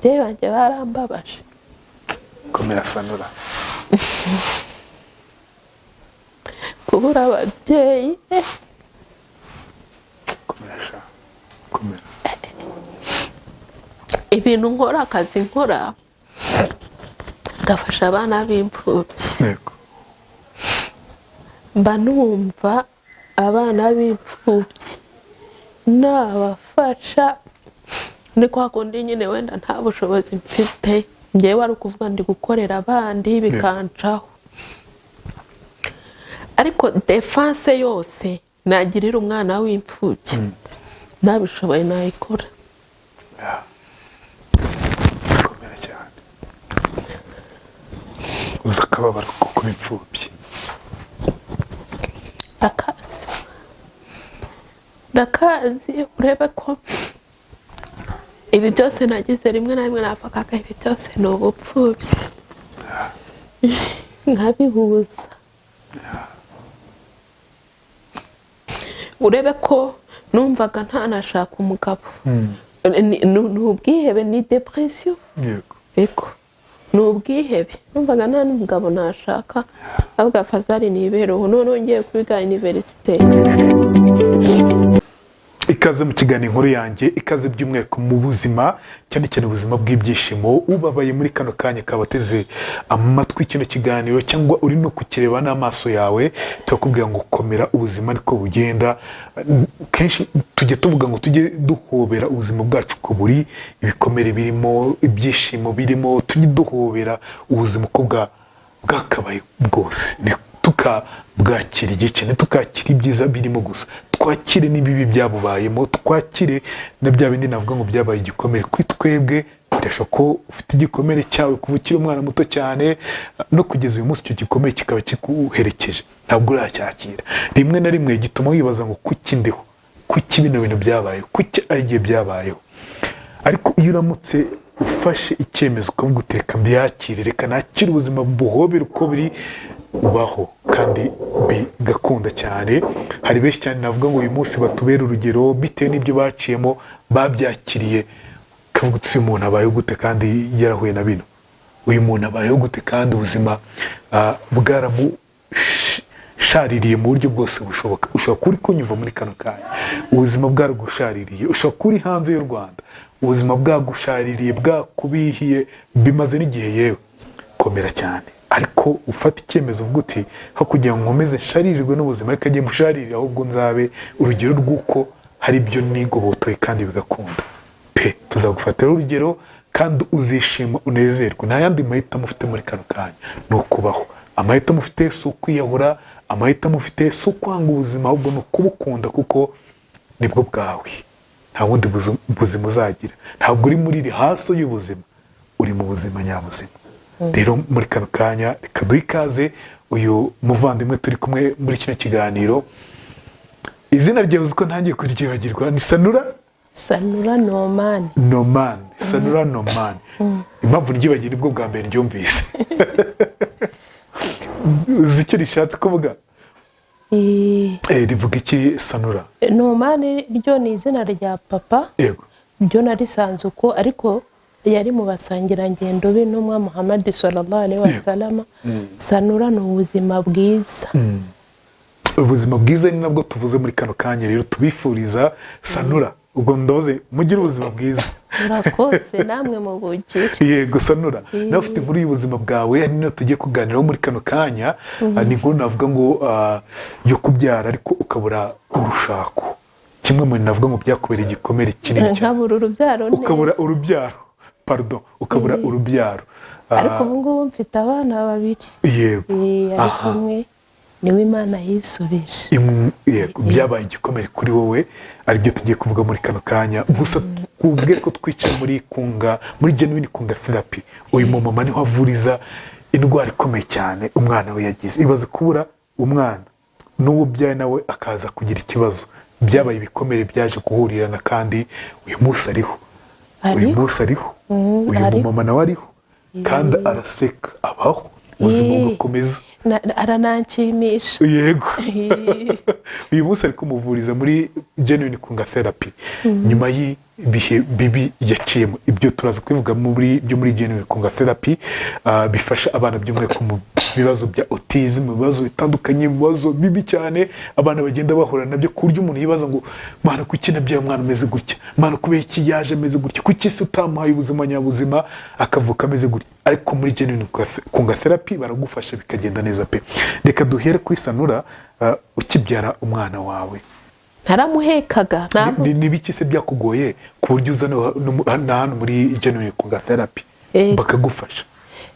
Ababyeyi banjye barambabaje. Komera, Sanura. Kubura ababyeyi. Komera sha, komera. Ibintu nkora, akazi nkora gafasha abana b'imfubyi. Mba numva abana b'imfubyi nabafasha. Ni kwa kundi nyine wenda nta bushobozi mfite ngewe, ari ukuvuga ndi gukorera abandi bikancaho, ariko défense yose nagirira umwana w'imfubyi nabishoboye nayikora. Yeah. Komera cyane. Uzi akababaro ko kuba imfubyi? Ndakazi, ndakazi. Urebe ko ibi byose nagize, rimwe na rimwe navugaga ibi byose ni ubupfubyi, nkabihuza. Urebe ko numvaga ntanashaka umugabo. Ni ubwihebe, ni depression. Ego, ni ubwihebe. Numvaga nta n'umugabo nashaka, avuga fazari nibereho. Noneho ngiye kwiga université. Ikaze mu kiganiro Inkuru Yanjye, ikaze by'umwihariko mu buzima, cyane cyane ubuzima bw'ibyishimo. Ubabaye muri kano kanya akaba ateze amatwi kino kiganiro cyangwa uri no kukireba n'amaso yawe, turakubwira ngo komera, ubuzima niko bugenda. Kenshi tujya tuvuga ngo tujye duhobera ubuzima bwacu uko buri, ibikomere birimo, ibyishimo birimo, tujye duhobera ubuzima uko bwakabaye bwose. Tukabwakira igice, ntitukakire ibyiza birimo gusa, twakire n'ibibi byabubayemo, twakire na bya bindi navuga ngo byabaye igikomere kuri twebwe. Birashoboka ko ufite igikomere cyawe kuva ukiri umwana muto cyane no kugeza uyu munsi, icyo gikomere kikaba kiguherekeje, ntabwo uracyakira. Rimwe na rimwe gituma wibaza ngo kuki ndiho, kuki bino bintu byabayeho, kuki ari igihe byabayeho? Ariko iyo uramutse ufashe icyemezo ukavuga uti reka mbyakire, reka nakire ubuzima, buhobere uko buri, ubaho kandi bigakunda cyane. Hari benshi cyane navuga ngo uyu munsi batubera urugero bitewe n'ibyo baciyemo babyakiriye, ukavuga uti uyu muntu abayeho gute kandi yarahuye na bino? Uyu muntu abayeho gute kandi ubuzima bwaramushaririye mu buryo bwose bushoboka? Ushobora kuba uri kunyumva muri kano kanya ubuzima bwaragushaririye, ushobora kuba uri hanze y'u Rwanda ubuzima bwagushaririye, bwakubihiye, bimaze n'igihe. Yewe, komera cyane, ariko ufate icyemezo uvuga uti aho kugira ngo nkomeze nsharirirwe n'ubuzima, reka njye musharirire, ahubwo nzabe urugero rw'uko hari ibyo nigobotoye kandi bigakunda pe. Tuzagufatira urugero kandi uzishima unezerwe. Nta yandi mahitamo ufite muri kano kanya, ni ukubaho. Amahitamo ufite si ukwiyahura, amahitamo ufite si ukwanga ubuzima, ahubwo ni ukubukunda kuko nibwo bwawe. Nta bundi buzima uzagira. Ntabwo uri muri rehearsal y'ubuzima, uri mu buzima nyabuzima. Rero muri kano kanya reka duhe ikaze uyu muvandimwe turi kumwe muri kino kiganiro. Izina ryawe uzi ko ntangiye kuryibagirwa? Ni Sanura? Sanura Nomani. Nomani, Sanura Nomani. Impamvu ryibagiwe, nibwo bwa mbere ryumvise. Uzi icyo rishatse kuvuga? Rivuga iki, Sanura? Nomani ryo ni izina rya papa. Ryo narisanze uko, ariko yari mu basangirangendo b'intumwa Muhammad sallallahu alaihi wasallam. Sanura ni ubuzima bwiza. Ubuzima bwiza ni nabwo tuvuze muri kano kanya. Rero tubifuriza, Sanura, ubwo ndoze mugire ubuzima bwiza. Murakoze, namwe mubugire. Yego. Sanura, nawe ufite inkuru y'ubuzima bwawe, ari niyo tugiye kuganiraho muri kano kanya. Ni inkuru navuga ngo yo kubyara ariko ukabura urushako, kimwe mu bintu navuga ngo byakubereye igikomere kinini cyane. Nkabura urubyaro neza. Ukabura urubyaro, pardon, ukabura urubyaro. Ariko ubu ngubu mfite abana babiri. Ariko umwe niwe Imana yisubije. Yego, byabaye igikomere kuri wowe, aribyo tugiye kuvuga muri kano kanya. Gusa twubwe ko twicaye muri Kunga, muri Genuine Kunga Therapy. Uyu mumama niho avuriza indwara ikomeye cyane umwana we yagize. Ibaze kubura umwana, n'uwo ubyaye nawe akaza kugira ikibazo. Byabaye ibikomere byaje guhurirana, kandi uyu munsi ariho, uyu Ariho. munsi ariho. Uyu Ariho. mumama nawe ariho kandi araseka, abaho ubuzima bugakomeza. Arananshimisha. Yego, uyu munsi ari kumuvuriza muri Genuine Kunga Therapy nyuma y'ibihe bibi yaciyemo. Ibyo turaza kubivuga muri byo muri Genuine Kunga Therapy, bifasha abana by'umwihariko mu bibazo bya autism, mu bibazo bitandukanye, mu bibazo bibi cyane abana bagenda bahura nabyo, ku buryo umuntu yibaza ngo: "Mana, kuki nabyaye umwana umeze gutya? Mana, kubera iki yaje ameze gutya? Kuki se utamuhaye ubuzima nyabuzima akavuka ameze gutya?" Ariko muri Genuine Kunga Therapy baragufasha bikagenda neza pe. Reka duhere kuri Sanura, ukibyara umwana wawe. Naramuhekaga ntabwo. Ni biki se byakugoye ku buryo uza na hano muri Genuine Kunga Therapy bakagufasha?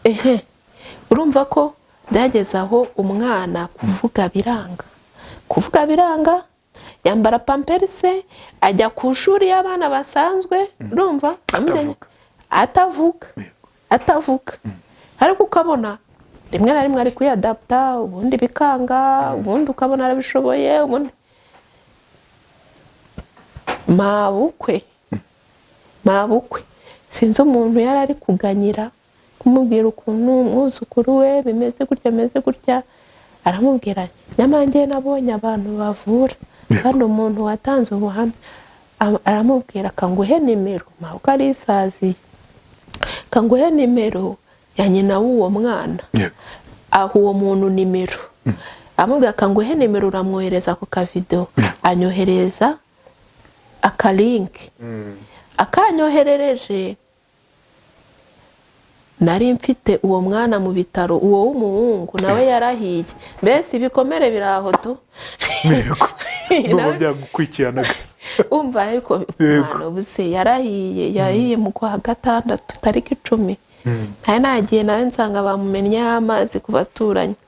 Ehe, urumva ko byageze aho umwana kuvuga biranga, kuvuga biranga, yambara Pampers, ajya ku ishuri y'abana basanzwe, urumva? Atavuga. Atavuga, atavuga, ariko ukabona rimwe na rimwe ari kwiyadaputa, ubundi bikanga, ubundi ukabona arabishoboye, ubundi mabukwe, mabukwe, sinzi umuntu yari ari kuganyira kumubwira ukuntu umwuzukuru we bimeze gutya, bimeze gutya, aramubwira: "Nyamara njye nabonye abantu bavura kandi umuntu watanze ubuhamya." Aramubwira: "Kanguhe nimero." Mabukwe arisaziye: "Kanguhe nimero ya nyina w'uwo mwana." Aho uwo muntu nimero, amubwira: "Kanguhe nimero, uramwohereza ku kavidewo." Anyohereza akalink, akanyoherereje nari mfite uwo mwana mu bitaro, uwo w'umuhungu nawe yarahiye, mbese ibikomere biri aho tu. Yego, ndumva byagukurikiranaga. Umva, ariko umwana ubuse yarahiye, yahiye mu kwa gatandatu tariki 10. Ntari nagiye nawe nsanga bamumennyeho amazi ku baturanyi.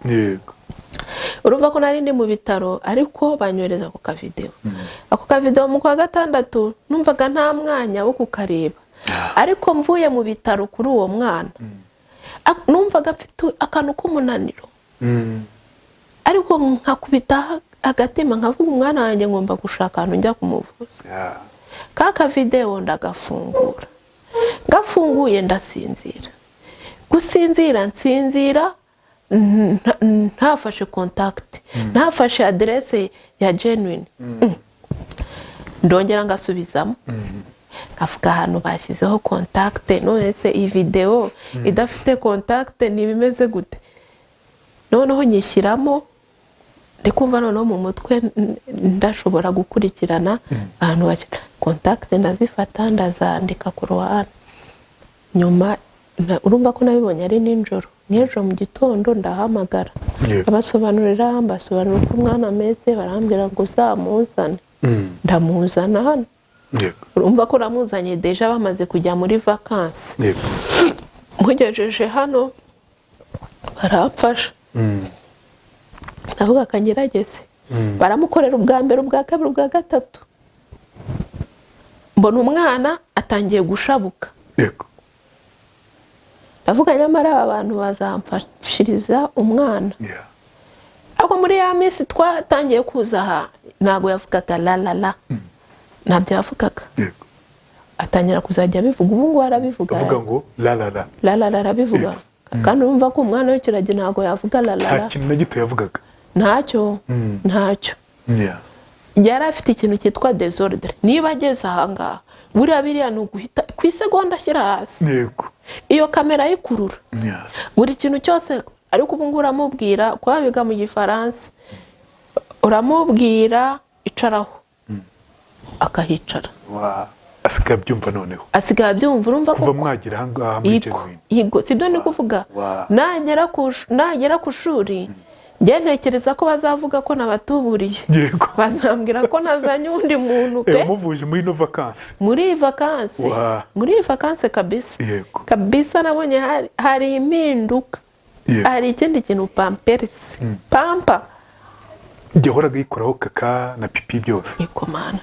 Urumva ko nari ndi mu bitaro, ariko banyohereza ku kavidewo, ako kavidewo mu kwa gatandatu. Numvaga nta mwanya wo kukareba, ariko mvuye mu bitaro kuri uwo mwana, numvaga mfite akantu k'umunaniro, ariko nkakubita agatima nkavuga: "Umwana wanjye ngomba gushaka ahantu njya kumuvuza." Ka kavidewo ndagafungura, gafunguye ndasinzira. Gusinzira nsinzira ntafashe contact, ntafashe aderese ya Genuine. Ndongera ngasubizamo, nkavuga ahantu bashyizeho contact. None se iyi videwo idafite contact ntibimeze gute? Noneho nyishyiramo, ndi kumva noneho mu mutwe ndashobora gukurikirana ahantu bashyira contact, ndazifata ndazandika ku ruhande. Nyuma urumva ko nabibonye ari nijoro, nk'ejo mu gitondo ndahamagara, abasobanurira, mbasobanurira uko umwana ameze, barambwira ngo uzamuzane. Ndamuzana hano. Urumva ko namuzanye déjà bamaze kujya muri vacances. Mugejeje hano baramfasha, ndavuga akangerageze. Baramukorera ubwa mbere, ubwa kabiri, ubwa gatatu, mbona umwana atangiye gushabuka. Ndavuga: "Nyamara aba bantu bazamfashiriza umwana." Ariko muri ya minsi twatangiye kuza aha, ntabwo yavugaga la la la, ntabyo yavugaga. Atangira kuzajya abivuga, ubu ngubu arabivuga. Avuga ngo la la la? La la la, arabivuga. Kandi urumva ko umwana w'ikiragi ntabwo yavuga la la Nta la. kintu na gito yavugaga? Ntacyo, ntacyo. Yari afite ikintu cyitwa désordre. Niba ageze ahangaha, buriya biriya ni uguhita ku isegonda ashyira hasi. Iyo kamera ayikurura buri kintu cyose. Ariko ubu ngubu uramubwira, kuba biga mu Gifaransa, uramubwira icaraho akahicara. Asigaye abyumva noneho? Asigaye abyumva, urumva ko Kuva mwagera ahangaha muri Yego, Genuine? Yego, sibyo ndi kuvuga? Nagera ku shuri, njye ntekereza ko bazavuga ko nabatuburiye. Bazambwira ko nazanye undi muntu pe. Wamuvuje muri ino vacances? Muri iyi vacances. Muri iyi vacances kabisa. Kabisa nabonye hari impinduka. Hari ikindi kintu, Pampers, pampa. Yahoraga yikoraho kaka na pipi byose? Yego mana,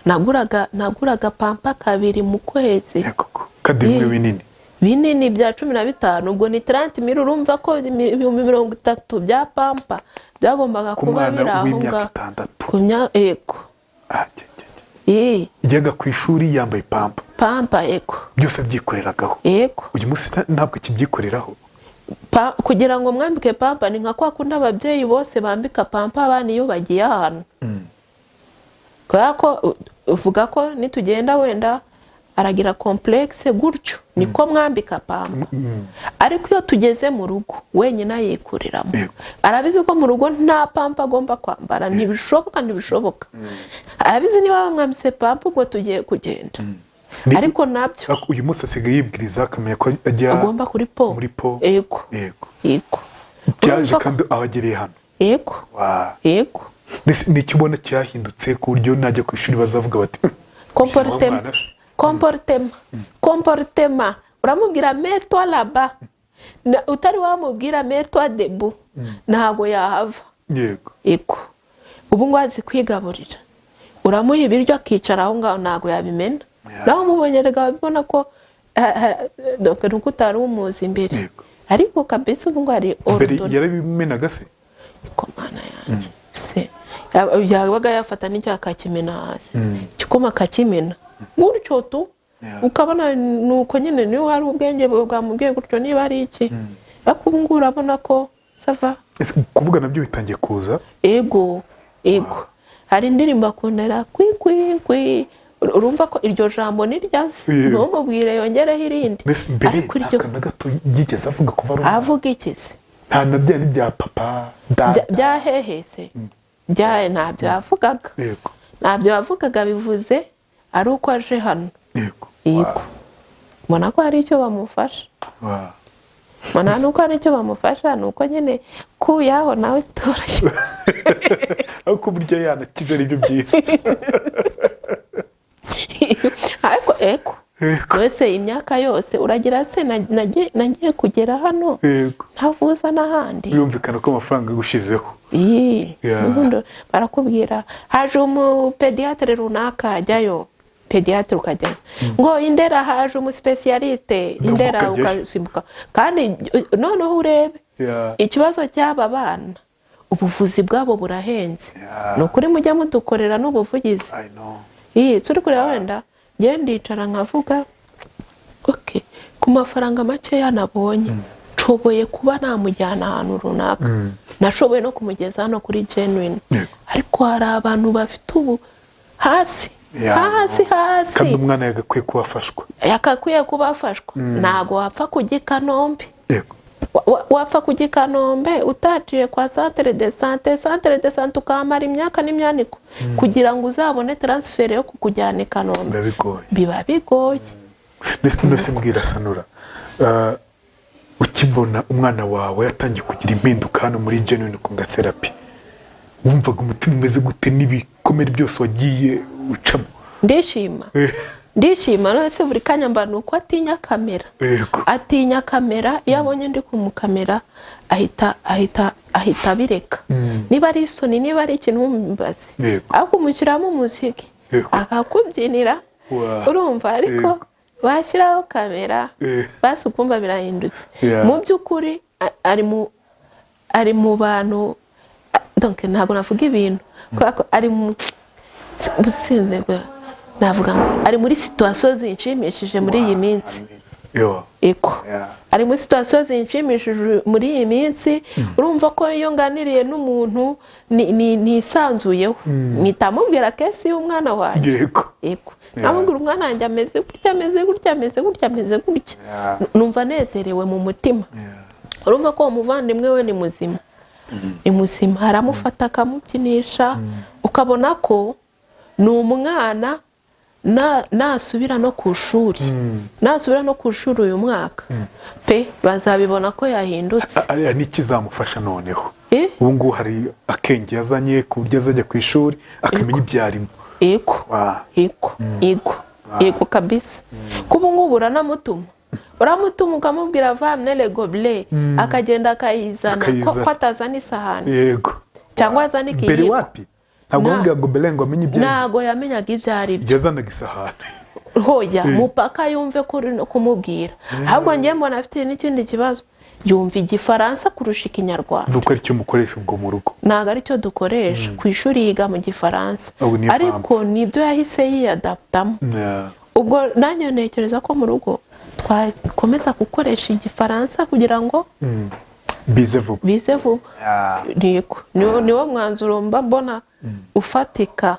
naguraga pampa kabiri mu kwezi. Yego, kandi bimwe binini? Binini bya 15, ubwo ni 30 mille. Urumva ko 30,000 bya pampa byagombaga Ku kuba mwana biri aho w'imyaka ngaho. 6? Ku yego. Ah, jya, jya, jya. Yajyaga ku ishuri yambaye pampa? Pampa, yego. Byose abyikoreragaho? Yego. Uyu munsi ntabwo akibyikoreraho? Kugira ngo mwambike pamper, ni nka kwa kundi ababyeyi bose bambika pamper abana iyo bagiye ahantu, kubera ko uvuga ko nitugenda wenda aragira complexe gutyo, niko mwambika pamper. Ariko iyo tugeze mu rugo wenyine ayikuriramo. Arabizi ko mu rugo nta pamper agomba kwambara, ntibishoboka, ntibishoboka. Arabizi niba bamwambitse pamper, ubwo tugiye kugenda. Ariko nabyo Ariko uyu munsi asigaye yibwiriza, akamenya ko ajya agomba kuri po. Muri po. Yego. Yego. Byaje Urumva ko- kandi abagereye hano. Yego. Yego. Mbese ni icyo ubona cyahindutse ku buryo najya ku ishuri bazavuga bati: Comportement. Mwana se." Comportement, comportement. Uramubwira "Mets-toi là-bas", utari wamubwira "Mets-toi debout", ntabwo yahava. Yego, ubu ngubu azi kwigaburira. Uramuha ibiryo akicara aho ngaho, ntabwo yabimena. Nawe umubonye rega wabibona ko donc ni uko utari umuzi imbere. Ariko kabisa ubu ngubu ari Mbere ordonné. yarabimenaga se? Komana yanjye se, yabaga yafata n'icyaha akakimena hasi, igikoma akakimena gutyo tu. Ukabona ni uko nyine, niba hari ubwenge bwamubwiye gutyo, niba ari iki, ariko ubu ngubu urabona ko ça va. Ese kuvuga nabyo bitangiye kuza? Ego, hari indirimbo akundera kwi kwi kwi. Urumva ko iryo jambo ni ryazi. Ntumubwire yongereho irindi. Mbese mbere Ariko nta iryo kantu na gato yigeze avuga kuva ari umwana? Avuga ikizi? Nta na bya bya papa, dada? Byahehese bya ntabyo yavugaga. Ntabyo yavugaga, bivuze ari uko aje hano. Yego, mbona ko hari icyo bamufasha. Mbona nuko hari icyo bamufasha, ni uko nyine kuyaho nawe toroshye. Ariko burya yanakize ari byo byiza. Ariko eko wese imyaka yose uragira se nagiye kugera hano ntavuza n'ahandi. Birumvikana ko amafaranga agushizeho. Iyi n'ubundi barakubwira haje umupédiatre runaka, ajyayo pédiatre ukajyayo, ngo Indera haje umuspécialiste Indera, ukajyayo. Ugasimbuka. Kandi noneho urebe ikibazo cy'aba bana, ubuvuzi bwabo burahenze. Ni ukuri mujya mudukorera n'ubuvugizi. I know. Iyi turi kureba, wenda njye ndicara nkavuga: "Ok, ku mafaranga makeya nabonye nshoboye kuba namujyana ahantu runaka." Nashoboye no kumugeza hano kuri Genuine. Ariko hari abantu bafite ubu hasi, hasi hasi. Kandi umwana yagakwiye kuba afashwa. Yakakwiye kuba afashwa. Ntabwo wapfa kujya i Kanombe. Wapfa kujya i Kanombe utaciye kwa centre de santé, centre de santé ukahamara imyaka n'imyaniko kugira ngo uzabone transfert yo kukujyana i Kanombe. Biba bigoye. Biba bigoye. Mbese mbwira Sanura, ukibona umwana wawe yatangiye kugira impinduka hano muri Genuine Kunga Therapy, wumvaga umutima umeze gute n'ibikomere byose wagiye ucamo? Ndishima, ndishima. None se buri kanya mba ni uko atinya kamera. Atinya kamera. Iyo abonye ndi kumukamera ahita abireka, niba ari isoni, niba ari ikintu mumbaze. Ariko umushyiramo umuziki akakubyinira. Urumva, ariko washyiraho kamera basi ukumva birahindutse. Mu by'ukuri ari mu bantu donc ntabwo navuga ibintu kubera ko ari mu businze navuga ngo ari muri situation zinshimishije muri iyi minsi. Ego. Ari muri situation zinshimishije muri iyi minsi. Urumva ko iyo nganiriye n'umuntu nisanzuyeho, mpita mubwira case y'umwana wanjye. Yego. Namubwira umwana wanjye ameze gutya, ameze gutya, ameze gutya, ameze gutya. Numva nezerewe mu mutima. Urumva ko uwo muvandimwe we ni muzima, ni muzima. Aramufata akamubyinisha, ukabona ko ni umwana nasubira no ku ishuri, nasubira no ku ishuri uyu mwaka pe, bazabibona ko yahindutse. Ariya ni ikizamufasha noneho? Eh? Ubu ngubu hari akenge yazanye ku buryo azajya ku ishuri akamenya ibyo arimo. Yego. Yego, yego kabisa. Kuba ngubu uranamutuma, uramutuma ukamubwira "Va amener le gobelet", akagenda akayizana. Akayizana. Ko atazana isahani cyangwa azana Mbere ikiyiko. wapi, ntabwo wamubwira gobelet ngo amenye ibyo arimo. Ntago yamenyaga ibyo ari byo. Yazanaga isahani. Hoya, mupaka yumve ko uri no kumubwira. Ahubwo njye mbona afite n'ikindi kibazo, yumva Igifaransa kurusha Ikinyarwanda. Nuko aricyo mukoresha ubwo mu rugo? Ntabwo aricyo dukoresha ku ishuri, yiga mu Gifaransa. Ubu niyo Ariko nibyo yahise yiyadaptamo. Ubwo nanjye ntekereza ko mu rugo Twakomeza gukoresha Igifaransa kugira ngo Bize vuba. Bize vuba. Yego, niwo mwanzuro mba mbona ufatika.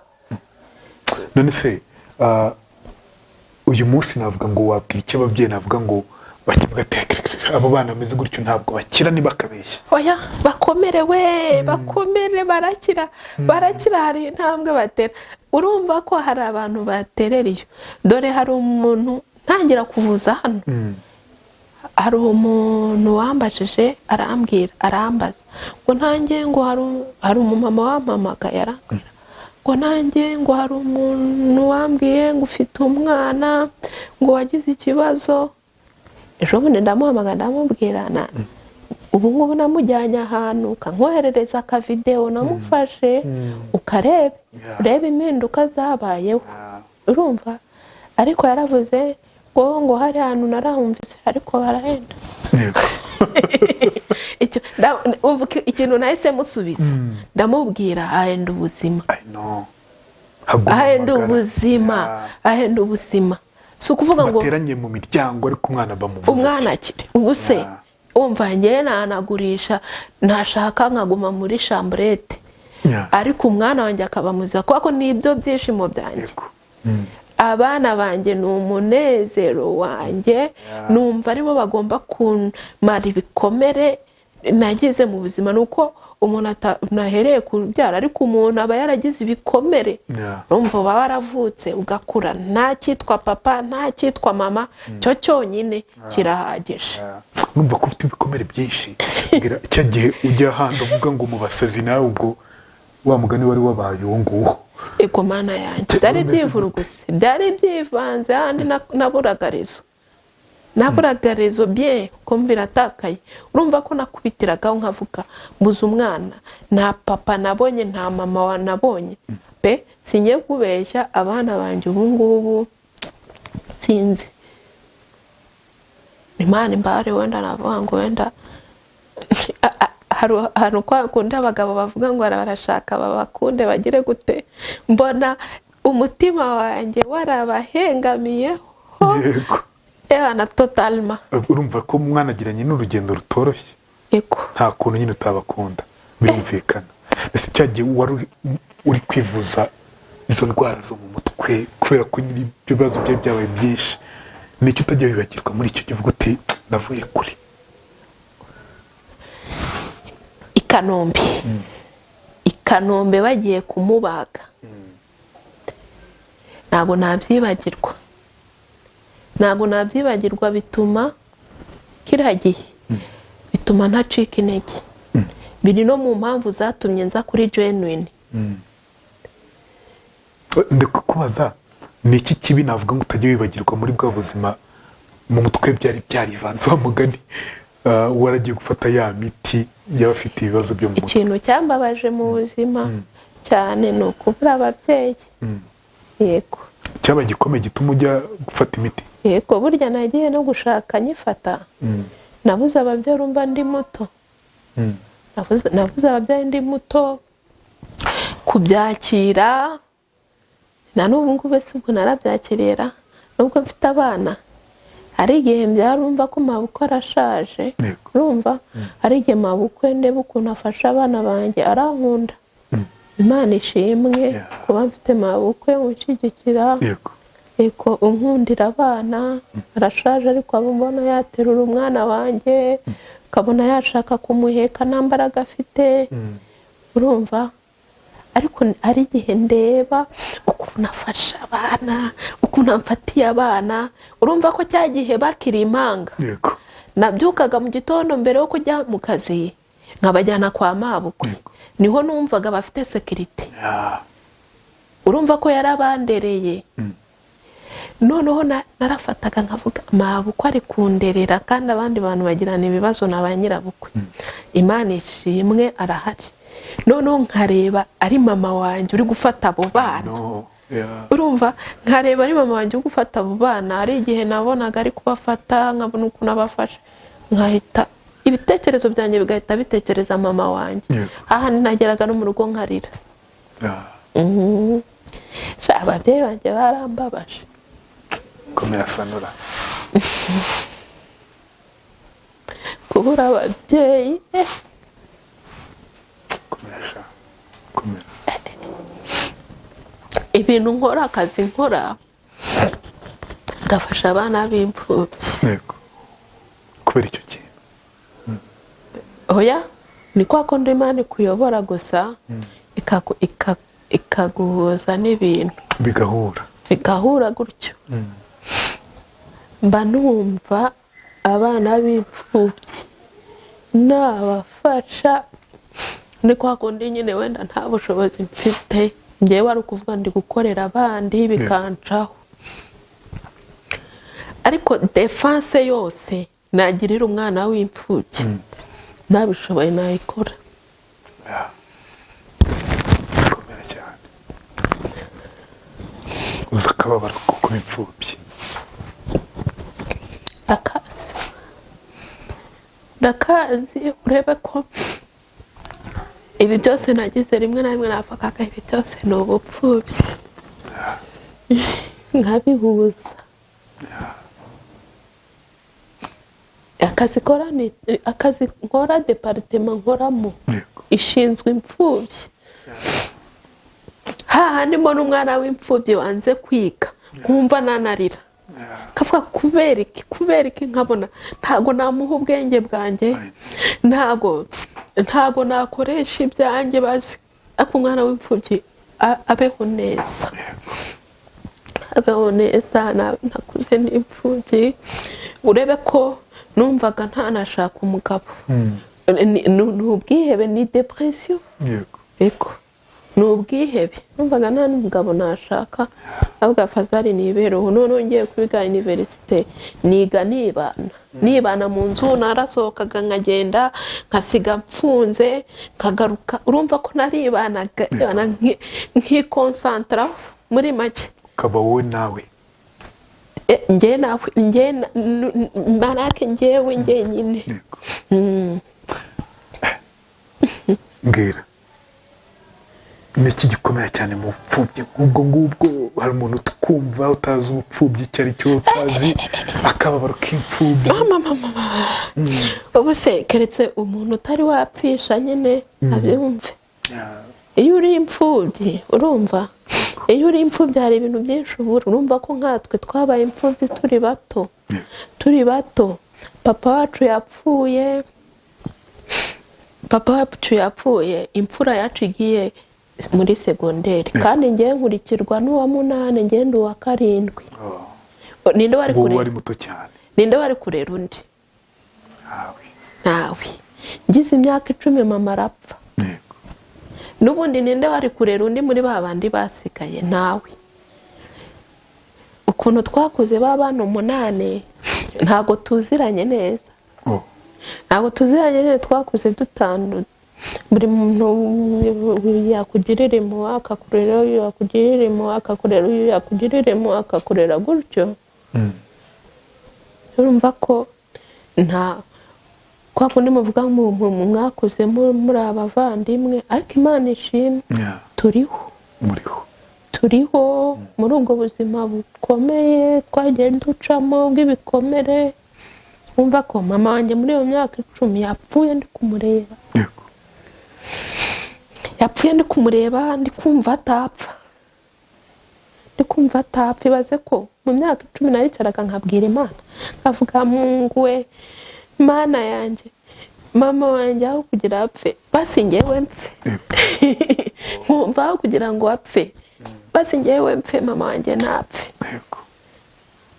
None se uyu munsi navuga ngo wabwira icyo ababyeyi, navuga ngo bakivuga ati: "Abo bana bameze gutyo ntabwo bakira, ntibakabeshye"? Oya, bakomere we, bakomere, barakira, barakira. Hari intambwe batera. Urumva ko hari abantu baterera iyo. Dore hari umuntu ntangira kuvuza hano, hari umuntu wambajije, arambwira, arambaza ngo ntange ngo hari umumama wampamagaye, arambwira ngo nanjye ngo hari umuntu wambwiye ngo ufite umwana ngo wagize ikibazo. Ejo bundi ndamuhamagara, ndamubwira na ubu ngubu namujyanye ahantu, ukankoherereza akavidewo namufashe, ukarebe, urebe impinduka zabayeho. Urumva, ariko yaravuze ngo hari ahantu narahumvise, ariko barahenda. Umva ikintu nahise musubiza, ndamubwira: "Ahenda ubuzima." I know. Haguma Ahenda amagara. ubuzima. Ahenda ubuzima, si ukuvuga ngo Bateranye mu miryango, ariko umwana bamuvuza. Umwana akire. Ubu se umva, ngewe nanagurisha, ntashaka nkaguma muri chambrette, ariko umwana wanjye akaba muzima, kuko nibyo byishimo byanjye. Abana banjye ni umunezero wanjye. Numva aribo bagomba kumara ibikomere nagize mu buzima. Ni uko umuntu nahereye kubyara, ariko umuntu aba yaragize ibikomere. Urumva, uba waravutse ugakura nta cyitwa papa, nta cyitwa mama, cyo cyonyine kirahagije. Numva ko ufite ibikomere byinshi. Mbwira, cya gihe ujya ahandi uvuga ngo mu basazi, nawe ubwo wa mugani wari wabaye uwo nguwo? Ego Mana yanjye, byari Umeze gute? byivuruguse, byari byivanze. Ahandi naburaga réseau, naburaga réseau bien, kumva iratakaye. Urumva ko nakubitiragaho nkavuga: "Mbuze umwana, nta papa nabonye, nta mama wa nabonye pe." Singiye kubeshya, abana banjye ubu ngubu sinzi, Imana imbare, wenda navuga ngo wenda hari ahantu kwa kundi abagabo bavuga ngo barashaka babakunde bagire gute, mbona umutima wanjye warabahengamiyeho. Na totalement. Urumva ko mwanagiranye n'urugendo rutoroshye. Ego. Nta kuntu nyine utabakunda, birumvikana. Ese cya gihe wari uri kwivuza izo ndwara zo mu mutwe, kubera ko nyine ibyo bibazo byari byabaye byinshi, nicyo utajya wibagirwa muri icyo gihe uvuga uti: "Navuye kure"? I Kanombe, i Kanombe bagiye kumubaga, ntabwo nabyibagirwa, ntabwo nabyibagirwa. Bituma kiriya gihe bituma ntacika intege. Biri no mu mpamvu zatumye nza kuri Genuine. Ndi kukubaza, ni iki kibi navuga ngo utajya wibagirwa muri bwa buzima mu mutwe byari byarivanze, wa mugani, waragiye gufata ya miti y'abafite ibibazo byo mu mutwe? Ikintu cyambabaje mu buzima cyane ni ukubura ababyeyi, yego. Cyabaye igikomeye gituma ujya gufata imiti? Yego, burya nagiye no gushaka nyifata. Nabuze ababyeyi, urumva, ndi muto. Nabuze ababyeyi ndi muto. Kubyakira na n'ubu ngubu si ubwo narabyakirira, nubwo mfite abana. Hari igihe mbyara, urumva ko mabukwe arashaje. Urumva, hari igihe mabukwe ndeba ukuntu afasha abana banjye, arankunda. Imana ishimwe kuba mfite mabukwe unshyigikira. Ego, unkundira abana. Arashaje, ariko aba mbona yaterura umwana wanjye, ukabona yashaka kumuheka nta mbaraga afite. Urumva, ariko hari igihe ndeba ukuntu afasha abana, ukuntu amfatiye abana. Urumva ko cya gihe bakiri impanga, nabyukaga mu gitondo mbere yo kujya mu kazi, nkabajyana kwa mabukwe. Niho numvaga bafite sécurité. Urumva ko yarabandereye. Noneho narafataga nkavuga: "Mabukwe ari kunderera, kandi abandi bantu bagirana ibibazo na ba nyirabukwe. Imana ishimwe arahari." Noneho nkareba ari mama wanjye uri gufata abo bana. No. Yeah. Urumva, nkareba ari mama wanjye uri gufata abo bana. Hari igihe nabonaga ari kubafata, nkabona ukuntu abafashe, nkahita ibitekerezo byanjye bigahita bitekereza mama wanjye. Ahandi nageraga no mu rugo nkarira. Sha, ababyeyi banjye barambabaje. Komera, Sanura. Kubura ababyeyi, Komera sha, komera. Ibintu nkora, akazi nkora gafasha abana b'imfubyi. Yego, kubera icyo kintu. Oya, ni kwa kundi Imana ikuyobora gusa, ikaguhuza n'ibintu. Bigahura. Bigahura gutyo. Mba numva abana b'imfubyi nabafasha. Ni kwa kundi nyine wenda nta bushobozi mfite ngewe, ari ukuvuga ndi gukorera abandi bikancaho, ariko dépense yose nagirira umwana w'imfubyi, nabishoboye nayikora. Yeah. Komera cyane. Uzi akababaro ko kuba imfubyi? Ndakazi, ndakazi. Urebe ko ibi byose nagize, rimwe na rimwe navugaga ibi byose ni ubupfubyi, nkabihuza. Akazi kora ni akazi nkora, département nkoramo ishinzwe imfubyi. Hahandi mbona umwana w'imfubyi wanze kwiga, nkumva nanarira, kavuga kubera iki, kubera iki? Nkabona ntago namuha ubwenge bwanjye, ntago nakoresha ibyanjye bazi, ariko umwana w'imfubyi abeho neza, abeho neza. Nakuze n'imfubyi. Urebe ko numvaga ntanashaka umugabo. Ni ubwihebe, ni dépression. Ego, ni ubwihebe. Numvaga nta n'umugabo nashaka, avuga fazari nibereho. Noneho ngiye kwiga université, niga nibana, nibana mu nzu. Narasohokaga nkagenda nkasiga mfunze, nkagaruka. Urumva ko naribanaga nkikonsantara muri make. Ukaba wowe nawe. Njye nawe, njye marake, njyewe njyenyine. Yego. Mbwira, ni iki gikomera cyane mu bupfubyi nk'ubwo ngubwo? Hari umuntu utwumva utazi ubupfubyi icyo ari cyo, utazi akababaro k'imfubyi. Mama, mama, ubu se keretse umuntu utari wapfisha nyine abyumve. Iyo uri imfubyi, urumva, iyo uri imfubyi hari ibintu byinshi ubura. Urumva ko nkatwe twabaye imfubyi turi bato, turi bato. Papa wacu yapfuye, papa wacu yapfuye imfura yacu igiye muri segonderi, kandi ngewe nkurikirwa n'uwa munani, ngenda uwa karindwi. Ninde wari Ubu kurera? Wari muto cyane. Ninde wari kurera undi? Ntawe. Ntawe. Ngize imyaka 10 mama arapfa. N'ubundi ninde wari kurera undi muri ba bandi basigaye? Ntawe. Ukuntu twakuze, ba bana umunani, ntabwo tuziranye neza. Ntabwo tuziranye neza, twakuze dutandu, buri muntu yakugirira impuhwe akakurera uyu, yakugirira impuhwe akakurera uyu, yakugirira impuhwe akakurera gutyo. Urumva ko nta kwa kundi muvuga mwakuze muri abavandimwe, ariko Imana ishimwe, turiho. Muriho. Turiho muri ubwo buzima bukomeye twagiye ducamo bw'ibikomere. Wumva ko mama wanjye muri iyo myaka 10 yapfuye ndi kumureba. Yapfuye ndi kumureba, ndi kumva atapfa, ndi kumva atapfa. Ibaze ko mu myaka 10 naricaraga nkabwira Imana, nkavuga: "Mungu we, Mana yanjye, mama wanjye aho kugira apfe, basi ngewe mpfe." Nkumva aho kugira ngo apfe, basi ngewe mpfe, mama wanjye ntapfe.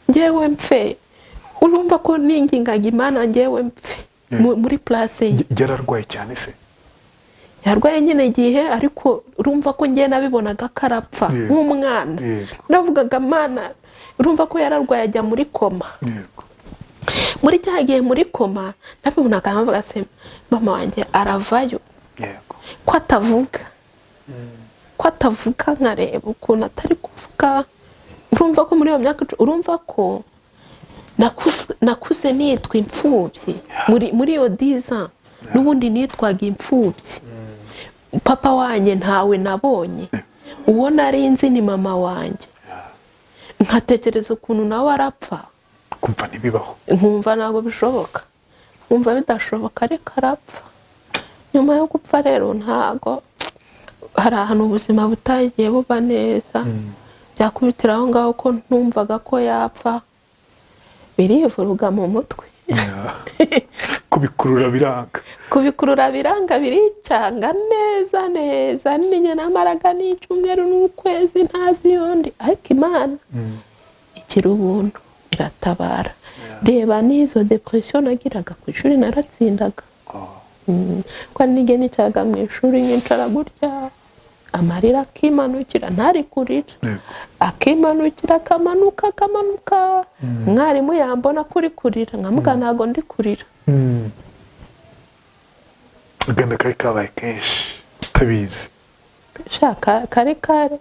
Ngewe mpfe. Urumva ko ningingaga Imana ngewe mpfe muri place ye. Yararwaye cyane se? Yarwaye nyine igihe, ariko urumva ko ngewe nabibonaga ko arapfa nk'umwana. Navugaga Mana, urumva ko yararwaye ajya muri coma. Muri cya gihe muri coma nabibonaga, nkavuga se mama wanjye aravayo, ko atavuga, ko atavuga, nkareba ukuntu atari kuvuga. Urumva ko muri iyo myaka urumva ko nakuze nitwa imfubyi. Muri iyo 10 ans n'ubundi nitwaga imfubyi. Papa wanjye ntawe nabonye, uwo nari nzi ni mama wanjye, nkatekereza ukuntu nawe arapfa. Kumva ntibibaho. Nkumva ntabwo bishoboka, nkumva bidashoboka, ariko arapfa. Nyuma yo gupfa rero, ntago hari ahantu ubuzima butagiye buba neza. Byakubitira aho ngaho ko numvaga ko yapfa, birivuruga mu mutwe. Yeah. Kubikurura biranga. Kubikurura biranga, biricyanga neza neza. Ninjye namaraga n'icyumweru n'ukwezi ntazi iyo ndi, ariko Imana igira ubuntu, iratabara. Reba n'izo depression nagiraga, ku ishuri naratsindaga. Ko hari n'igihe nicaraga mu ishuri, nkicara gutya, amarira akimanukira, ntari kurira, akimanukira, akamanuka, akamanuka. Umwarimu yambona ko uri kurira, nkamuga ntabwo ndi kurira. Agahinda kari kabaye kenshi utabizi. Shaka kare kare,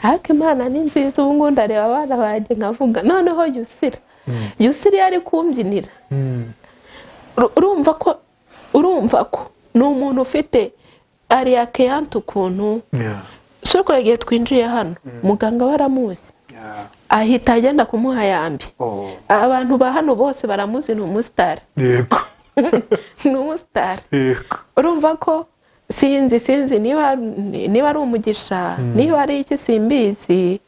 ariko Imana ni nziza. Ubu ngubu ndareba abana banjye nkavuga, noneho Yusira, Yusira iyo ari kumbyinira, urumva ko ni umuntu ufite ariya keyanti ukuntu. Si uko igihe twinjiye hano, muganga we aramuzi, ahita agenda kumuha yambi. Abantu ba hano bose baramuzi, ni umusitari. Ni umusitari. Urumva ko sinzi niba ari umugisha, niba ari iki, simbizi.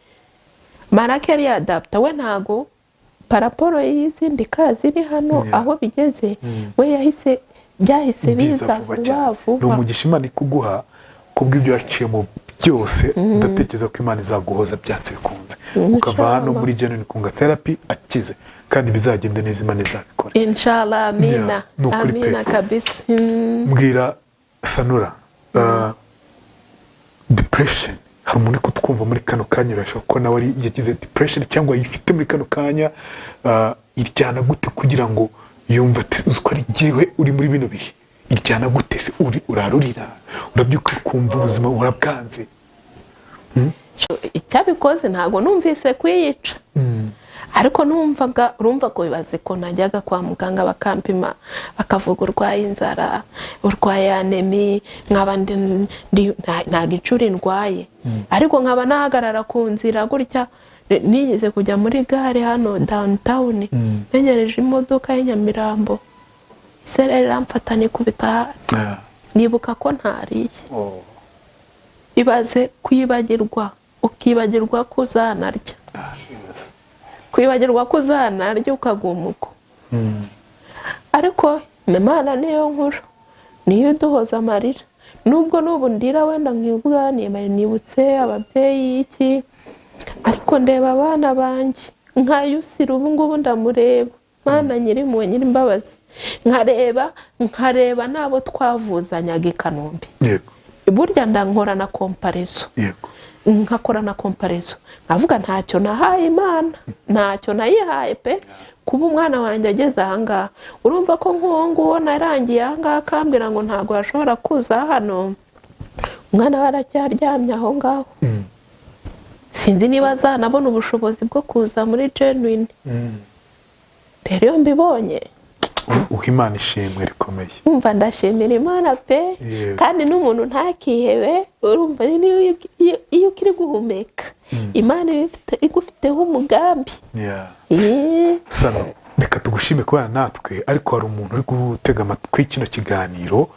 Marake yari yadapta we, ntago par rapport y'izindi cas ziri hano, aho bigeze we yahise, byahise biza biza vuba vuba cyane. Ni vuba. umugisha Imana ikuguha kubw'ibyo waciyemo byose. Ndatekereza ko Imana izaguhoza byanze bikunze, ukava hano Inshallah. muri Genuine Kunga Therapy akize, kandi bizagende neza, Imana izabikora. Inshallah, amina. Yeah, ni ukuri pe. Amina kabisa. Mbwira Sanura, depression, hari umuntu uri kutwumva muri kano kanya, birashoboka ko nawe yagize depression cyangwa yifite muri kano kanya. Iryana gute kugira ngo yumve ati uzi ko ari jyewe uri muri bino bihe? Iryana gute se? Uri urarurira, urabyuka ukumva ubuzima burabwanze? Icyabikoze, ntabwo numvise kuyica, ariko numvaga, urumva ko bibaze ko najyaga kwa muganga bakampima, bakavuga urwaye inzara, urwaye anémie, nkaba ntabwo inshuro ndwaye, ariko nkaba nahagarara ku nzira gutya. Nigeze kujya muri gare hano downtown, ntegereje imodoka y'i Nyamirambo, isereri iramfata, nikubita hasi, nibuka ko ntariye. Ibaze kwibagirwa, ukibagirwa ko uzanarya, kwibagirwa ko uzanarya, ukaguma uko. Ariko Imana niyo nkuru, niyo iduhoza amarira. Nubwo n'ubu ndira, wenda nkibuka, nibutse ababyeyi iki, ariko ndeba abana banjye nka Yusira, ubu ngubu ndamureba, Mana nyirimpuhwe, nyirimbabazi, nkareba n'abo twavuzanyaga i Kanombe. Burya ndankora na comparaison. Nkakora na comparaison, nkavuga ntacyo nahaye Imana, ntacyo nayihaye pe, kuba umwana wanjye ageze ahangaha. Urumva ko nk'uwo nguwo narangiye ahangaha, akambwira ngo ntabwo yashobora kuza hano, umwana we aracyaryamye aho ngaho. Sinzi niba azanabona ubushobozi bwo kuza muri Genuine. Rero iyo mbibonye, Uha Imana ishimwe rikomeye. Umva, ndashimira Imana pe. Kandi n'umuntu ntakihebe. Urumva niyo iyo ukiri guhumeka, Imana iba igufiteho umugambi. Sano, reka tugushime kubana natwe, ariko hari umuntu uri gutega amatwi kino kiganiro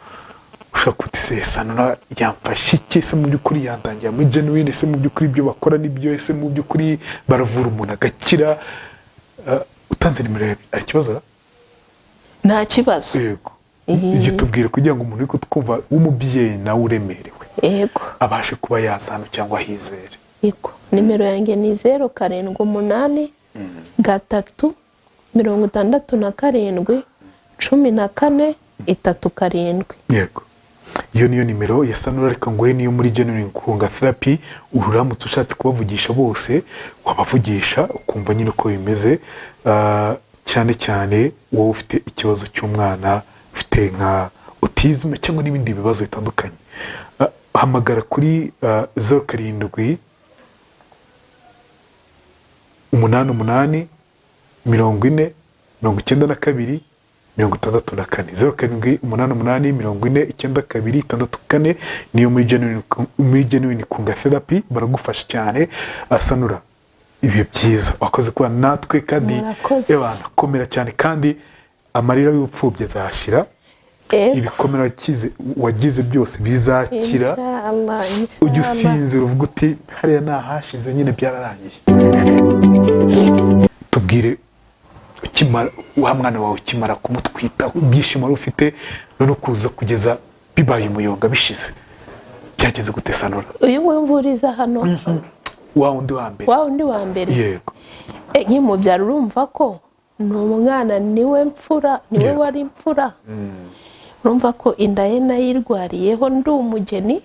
ushobora kuti se Sanura yamfashe iki? Ese mu by'ukuri yandangira muri Genuine? Ese mu by'ukuri ibyo bakora nibyo? Ese mu by'ukuri baravura umuntu agakira? Utanze nimero yawe hari ikibazo ra? Nta kibazo. Yego, igitubwire kugira ngo umuntu uri kutwumva w'umubyeyi nawe uremerewe abashe kuba yaza hano cyangwa ahizere. Yego, nimero yanjye ni 0783 67 14 37. Yego, iyo niyo nimero ya Sanura. Reka nguhe niyo muri Genuine Kunga Therapy. Uramutse ushatse kubavugisha bose, wabavugisha ukumva nyine uko bimeze. Cyane cyane wowe ufite ikibazo cy'umwana ufite nka autism cyangwa n'ibindi bibazo bitandukanye. Hamagara kuri 0788 40 92 64, 0788 40 92 64. Niyo muri Genuine Kunga Therapy, baragufasha cyane. Sanura. Ibihe byiza, wakoze kuba natwe kandi. Murakoze. Ebana, komera cyane, kandi amarira y'ubupfubyi azashira. Ibikomere wagize byose bizakira. Inshallah, Ujye inshallah. usinzira uvuga uti: "Hariya ni ahashize nyine, byararangiye." Tubwire, ukimara wa mwana wawe, ukimara kumutwita, ibyishimo wari ufite, none kuza kugeza bibaye umuyonga, bishize, byagenze gute, Sanura? Uyu nguyu mvuriza hano? Wa wundi wa mbere. Wa wundi wa mbere. Yego. Nkimubyara, urumva ko ni umwana, niwe mfura, niwe wari imfura. Urumva ko inda ye nayirwariyeho ndi umugeni,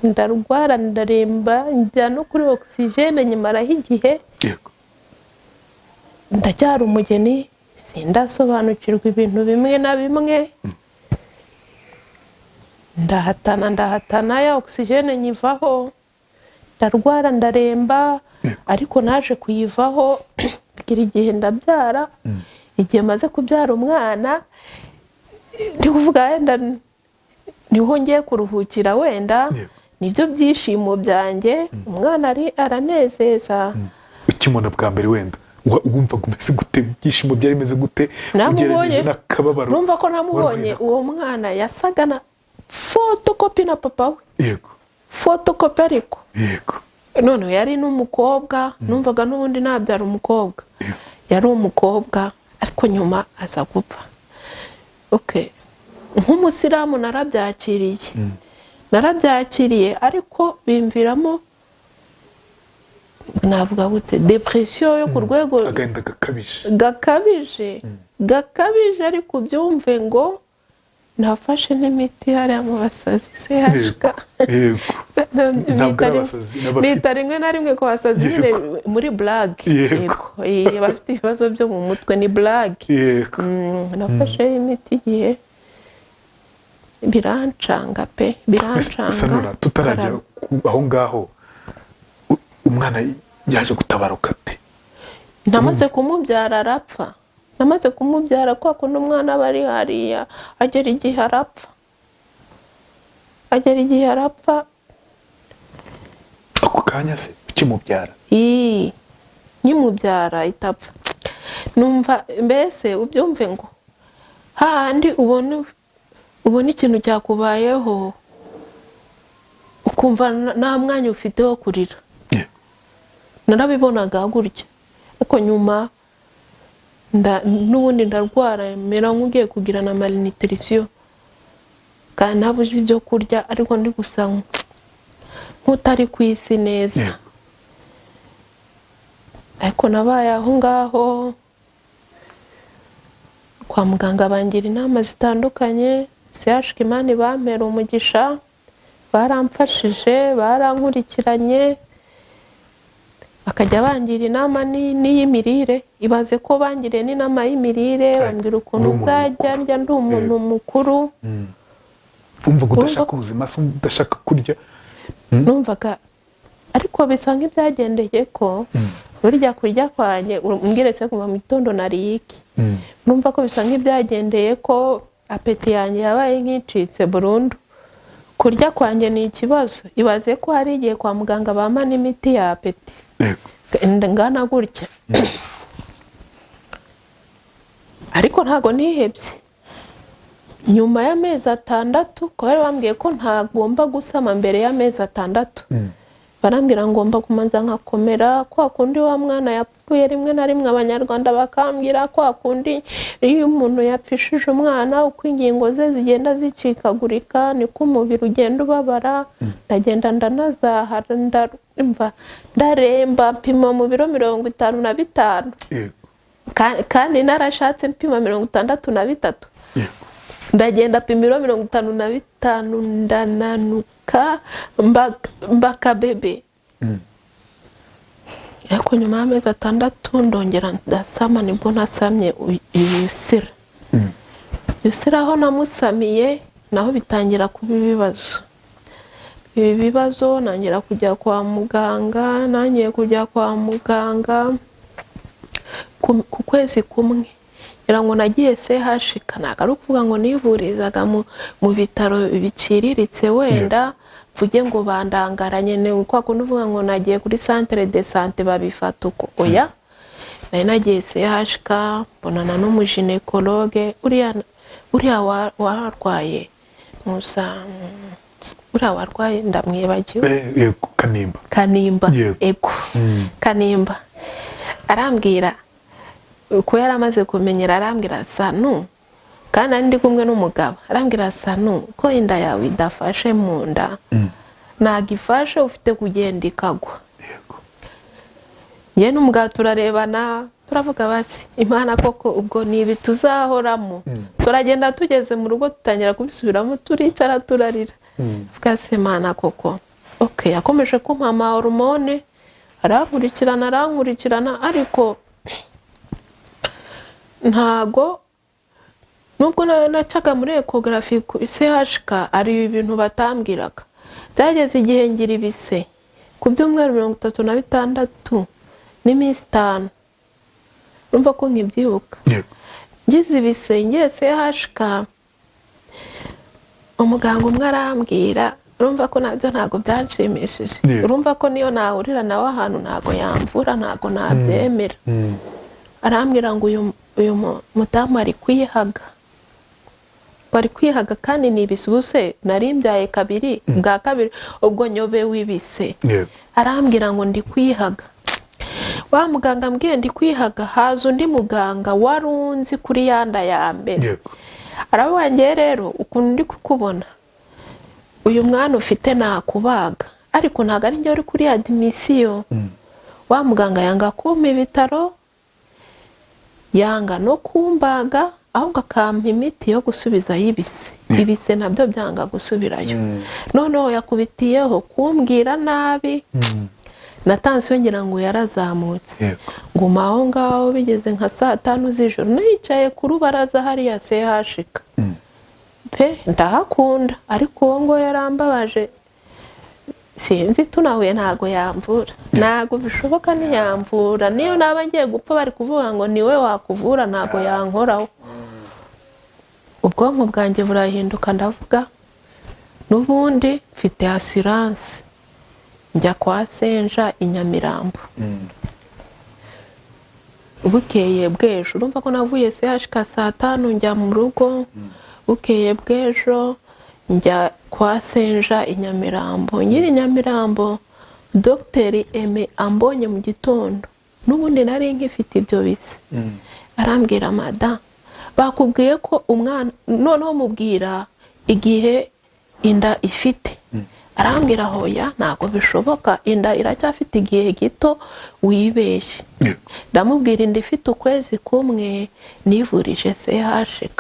ndarwara, ndaremba, njya no kuri oxygène nyimaraho igihe. Ndacyari umugeni, sindasobanukirwa ibintu bimwe na bimwe, ndahatana, ndahatana, ya oxygène nyivaho, ndarwara, ndaremba, ariko naje kuyivaho bwira igihe ndabyara. Igihe maze kubyara umwana, ndi kuvuga wenda niho ngiye kuruhukira, wenda nibyo byishimo byanjye, umwana ari aranezeza. Ukimubona bwa mbere, wenda wumvaga umeze gute? Ibyishimo byari bimeze gute Namubonye. ugereranyije n'akababaro Numva ko namubonye, wahuye nako? uwo mwana yasaga na fotokopi na papa we. Fotokopi ariko. Noneho yari n'umukobwa, numvaga n'ubundi nabyara umukobwa. Yari umukobwa, ariko nyuma aza gupfa. Okay. Nk'umusilamu narabyakiriye, narabyakiriye, ariko bimviramo, navuga gute, dépression yo ku rwego Agahinda gakabije. Gakabije, gakabije, ariko ubyumve ngo nafashe n'imiti hariya mu basazi sehashika. Yego, ntabwo ari abasazi, ni abafite- Nita rimwe na rimwe ku basazi nyine muri blague. Yego. Abafite ibibazo byo mu mutwe ni blague. Nafashe imiti igihe, birancanga pe, birancanga. Sanura, tutarajya Karame. Aho ngaho, umwana yaje gutabaruka ate? Namaze kumubyara arapfa. Namaze kumubyara, kwa kundi umwana aba ari hariya, agera igihe arapfa, agera igihe arapfa. Ako kanya se ukimubyara? Ii, nkimubyara itapfa. Numva mbese, ubyumve ngo hahandi ubona ikintu cyakubayeho, ukumva nta mwanya ufite wo kurira. Narabibonaga gutya, ariko nyuma n'ubundi ndarwara, mera nk'ugiye kugira na malnutrition, kandi ntabuze ibyo kurya, ariko ndi gusa nk'utari ku isi neza. Ariko nabaye aho ngaho kwa muganga, bangira inama zitandukanye. CHUK, Imana bampera umugisha, baramfashije, barankurikiranye, bakajya bangira inama n'iy'imirire. Ibaze ko bangiriye n'inama y'imirire, bambwira ukuntu Uri umuntu nzajya mukuru. ndya, ndi umuntu mukuru. Wumvaga udashaka ubuzima se, udashaka kurya? Numvaga, ariko bisa nk'ibyagendeye ko burya kurya kwanjye, umbwire se kuva mu gitondo nariye iki? Numva ko bisa nk'ibyagendeye ko appétit yanjye yabaye nk'icitse burundu, kurya kwanjye ni ikibazo. Ibaze ko hari igihe kwa muganga bampa n'imiti ya appétit ngana gutya, ariko ntago nihebye. Nyuma y'amezi 6, ko bari bambwiye ko ntagomba gusama mbere y'amezi 6, barambwira ngomba kumanza nkakomera. Kwa kundi wa mwana yapfuye, rimwe na rimwe Abanyarwanda bakambwira kwa kundi iyo umuntu yapfishije umwana, uko ingingo ze zigenda zicikagurika niko umubiri ugenda ubabara. Ndagenda ndanazahara, ndumva ndaremba, mpima mu biro 55. Kandi narashatse mpima 63. Ndagenda pima ibiro 55, ndananuka mbaka bebe. Ariko nyuma y'amezi 6 ndongera ndasama, nibwo nasamye Yusira. Yusira aho namusamiye naho bitangira kuba ibibazo, ibi bibazo ntangira kujya kwa muganga. Nangiye kujya kwa muganga ku kwezi kumwe, ngira ngo nagiye CHUK. Ntabwo ari ukuvuga ngo nivurizaga mu bitaro biciriritse, wenda mvuge ngo bandangaranye. Ni kwa kundi uvuga ngo nagiye kuri centre de santé babifata uko. Oya, nari nagiye CHK, mbonana n'umugynécologue uriya warwaye musa, uriya warwaye ndamwibagiwe. Yego, Kanimba. Kanimba. Yego. Ego, Kanimba arambwira uko yari amaze kumenyera, arambwira: "Sanu," kandi nari ndi kumwe n'umugabo, arambwira: "Sanu, ko inda yawe idafashe mu nda, ntabwo ifashe, ufite kugenda ikagwa." Njye n'umugabo turarebana, turavuga bati: "Imana koko, ubwo ni ibi tuzahoramo?" Turagenda, tugeze mu rugo dutangira kubisubiramo, turicara turarira. Tuvuga se: "Imana koko." Ok, yakomeje kumpa ama hormones, arankurikirana, arankurikirana, ariko ntago nubwo nacaga muri échographie ku CHK, ari ibintu batambwiraga. Byageze igihe ngira ibise ku byumweru 36 n'iminsi 5. Urumva ko nkibyibuka. Ngize ibise ngiye CHK, umuganga umwe arambwira, urumva ko nabyo ntabwo byanshimishije. Urumva ko niyo nahurira nawe ahantu ntabwo yamvura, ntabwo nabyemera. Arambwira ngo uyu mudamu ari kwihaga, ngo ari kwihaga kandi ni ibise. Ubuse nari mbyaye kabiri, bwa kabiri ubwo nyobewe ibise. Arambwira ngo ndi kwihaga. Wa muganga ambwiye ndi kwihaga, haza undi muganga wari unzi kuri ya nda ya mbere. Aravuga: "Ngewe rero ukuntu ndi kukubona, uyu mwana ufite nakubaga, ariko ntabwo ari njye uri kuri admission." Wa muganga yanga kumpa ibitaro, yanga no kumbaga, ahubwo akampa imiti yo gusubizayo ibise. Ibise nabyo byanga gusubirayo. Noneho yakubitiyeho kumbwira nabi, na tension ngira ngo yarazamutse. Nguma aho ngaho, bigeze nka saa 5 z'ijoro nicaye ku rubaraza hariya CHK pe, ndahakunda, ariko uwo ngo yarambabaje. Sinzi, tunahuye ntago yamvura, ntago bishoboka, ntiyamvura. Niyo naba ngiye gupfa bari kuvuga ngo niwe wakuvura, ntago yankoraho. Ubwonko bwanjye burahinduka, ndavuga n'ubundi mfite assurance, njya kwa Senja i Nyamirambo. Bukeye bw'ejo, urumva ko navuye CHK saa 5 njya mu rugo, bukeye bw'ejo njya kwa Senja i Nyamirambo. Nyiri Nyamirambo, Dogiteri Eme ambonye mu gitondo, n'ubundi nari nkifite ibyo bise, arambwira: "Mada, bakubwiye ko umwana?" Noneho mubwira igihe inda ifite, arambwira: "Hoya, ntabwo bishoboka, inda iracyafite igihe gito, wibeshye." Ndamubwira: "Inda ifite ukwezi kumwe, nivurije CHK."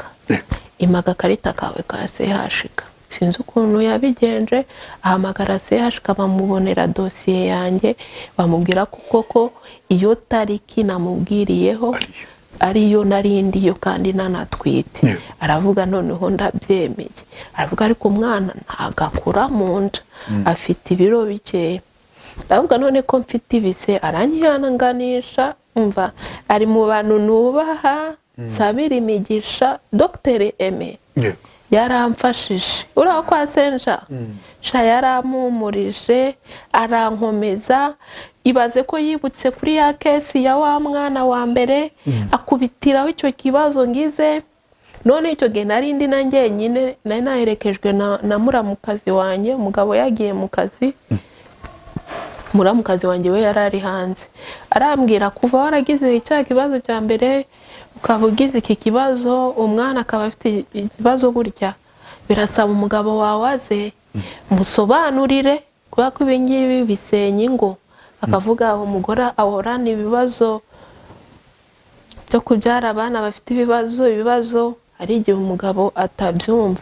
"Impa agakarita kawe ka CHK." Sinzi ukuntu yabigenje, ahamagara CHK, bamubonera dosiye yanjye, bamubwira ko koko iyo tariki namubwiriyeho Ariyo. ariyo narindiyo kandi nanatwite. Aravuga: "Noneho ndabyemeye." Aravuga: "Ariko umwana ntabwo akura mu nda, afite ibiro bikeya." Ndavuga: "None ko mfite ibise?" Aranyihanganisha. Umva, ari mu bantu nubaha, nsabira imigisha, Dogiteri Eme. Yaramfashije uriya kwa Senja sha, yarampumurije, arankomeza. Ibaze ko yibutse kuri ya case ya wa mwana wa mbere, akubitiraho icyo kibazo ngize. None icyo gihe nari ndi na njyenyine, nari naherekejwe na muramukazi wanjye, umugabo yagiye mu kazi, muramukazi wanjye we yari ari hanze. Arambwira: "Kuva waragize cya kibazo cya mbere, ukaba ugize iki kibazo, umwana akaba afite ikibazo gutya, birasaba umugabo wawe aze musobanurire, kubera ko ibi ngibi bisenya ingo." Akavuga umugore ahorana ibibazo byo kubyara abana bafite ibibazo, hari igihe umugabo atabyumva.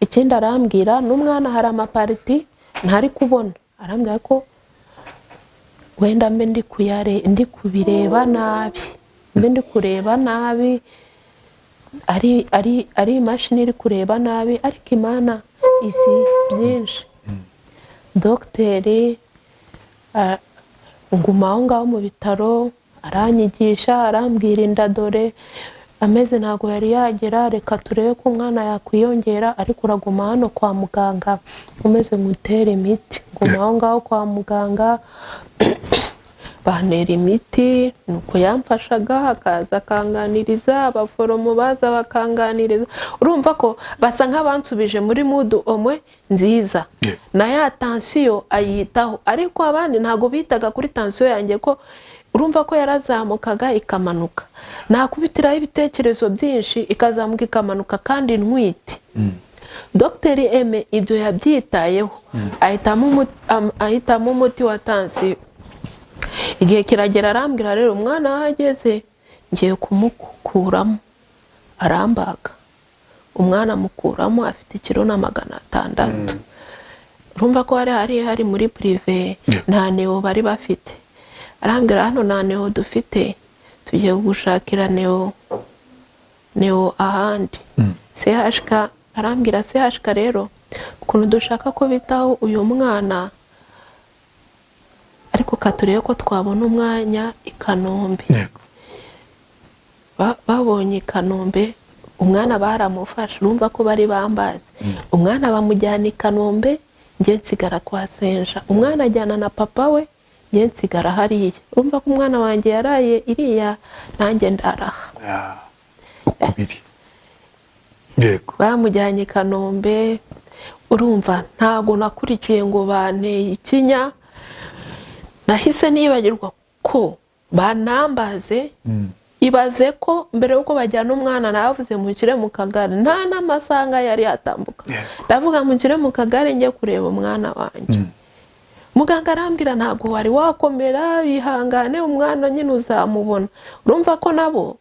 Ikindi arambwira, n'umwana hari amaparties ntari kubona. Arambwira ko wenda mbe ndi kubireba nabi, mbe ndi kureba nabi, ari imashini iri kureba nabi, ariko Imana izi byinshi. Dogiteri nguma aho ngaho mu bitaro, aranyigisha, arambwira inda dore. Amezi ntabwo yari yagera, reka turebe ko umwana yakwiyongera, ariko uraguma hano kwa muganga umeze ngutere imiti. Nguma aho ngaho kwa muganga, bantera imiti. Nuko yamfashaga, akaza akanganiriza, abaforomo baza bakanganiriza. Urumva ko basa nk'abansubije muri mood omwe nziza. Na ya tansiyo ayitaho, ariko abandi ntabwo bitaga kuri tansiyo yanjye, ko urumva ko yarazamukaga ikamanuka, nakubitiraho ibitekerezo byinshi ikazamuka ikamanuka, kandi ntwite. Dogiteri Eme ibyo yabyitayeho, ahitamo umuti wa tansiyo. Igihe kiragera arambwira: "Rero umwana aho ageze ngiye kumukuramo." Arambaga, umwana amukuramo afite ikiro na 600. Urumva ko hari muri privé, nta néo bari bafite. Arambwira: "Hano nta néo dufite, tugiye gushakira néo ahandi CHK." Arambwira: "CHK rero ukuntu dushaka ko bitaho uyu mwana, ariko katurebe ko twabona umwanya i Kanombe." Babonye i Kanombe, umwana baramufashe. Urumva ko bari bambazi, umwana bamujyana i Kanombe, njye nsigara kwa Senja. Umwana ajyana na papa we, njye nsigara hariya. Urumva ko umwana wanjye yaraye iriya, nanjye ndaraha. Yeah. Uko biri, yego. Bamujyanye i Kanombe. Urumva ntabwo nakurikiye ngo banteye ikinya, nahise nibagirwa ko banambaze. Ibaze ko mbere y'uko bajyana umwana nabavuze mushyire mu kagare, nta n'amasanga yari yatambuka. Ndavuga mushyire mu kagare njye kureba umwana wanjye. Muganga arambwira: "Ntabwo wari wakomera, bihangane, umwana nyine uzamubona." Urumva ko nabo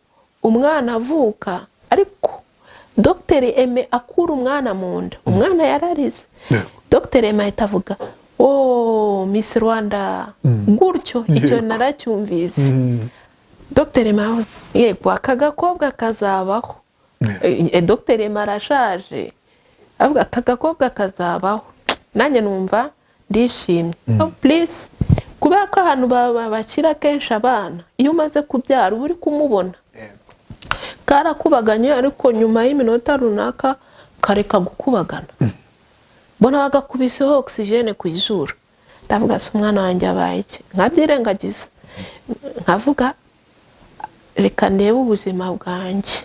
umwana avuka, ariko Dogiteri Eme akura umwana mu nda, umwana yararize. Dogiteri Eme ahita avuga: "Oh, Miss Rwanda," gutyo icyo naracyumvise. Dogiteri Eme aravuga: "Yego, aka gakobwa kazabaho." Dogiteri Eme arashaje, avuga aka gakobwa kazabaho, nanjye numva ndishimye. Oh, please, kubera ko ahantu bashyira kenshi abana, iyo umaze kubyara uba uri kumubona karakubaganye, ariko nyuma y'iminota runaka kareka gukubagana. Mbona bagakubiseho oxygène ku izuru, ndavuga: "Se umwana wanjye abaye iki?" Nkabyirengagiza, nkavuga reka ndebe ubuzima bwanjye.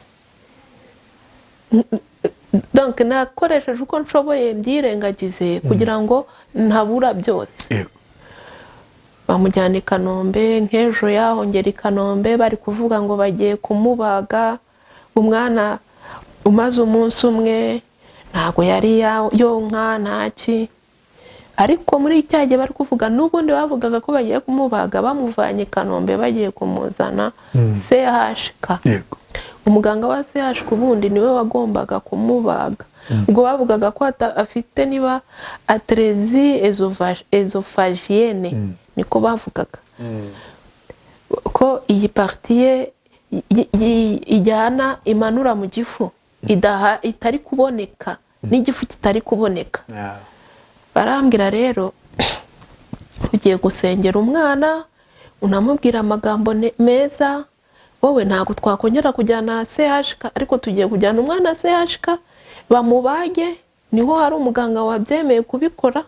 Donc nakoresheje uko nshoboye mbyirengagize kugira ngo ntabura byose. Bamujyana i Kanombe. Nk'ejo yaho ngera i Kanombe bari kuvuga ngo bagiye kumubaga. Umwana umaze umunsi umwe, ntabwo yari yonka ntaki. Ariko muri cya gihe bari kuvuga, n'ubundi bavugaga ko bagiye kumubaga, bamuvanye i Kanombe bagiye kumuzana CHK. Umuganga wa CHK ubundi niwe wagombaga kumubaga. Ubwo bavugaga ko afite niba atrésie œsophagienne, niko bavugaga, ko iyi partie ye ijyana imanura mu gifu idaha, itari kuboneka, n'igifu kitari kuboneka. Barambwira: "Rero ugiye gusengera umwana, unamubwira amagambo meza. Wowe ntabwo twakongera kujyana CHK, ariko tugiye kujyana umwana CHK bamubage, niho hari umuganga wabyemeye kubikora.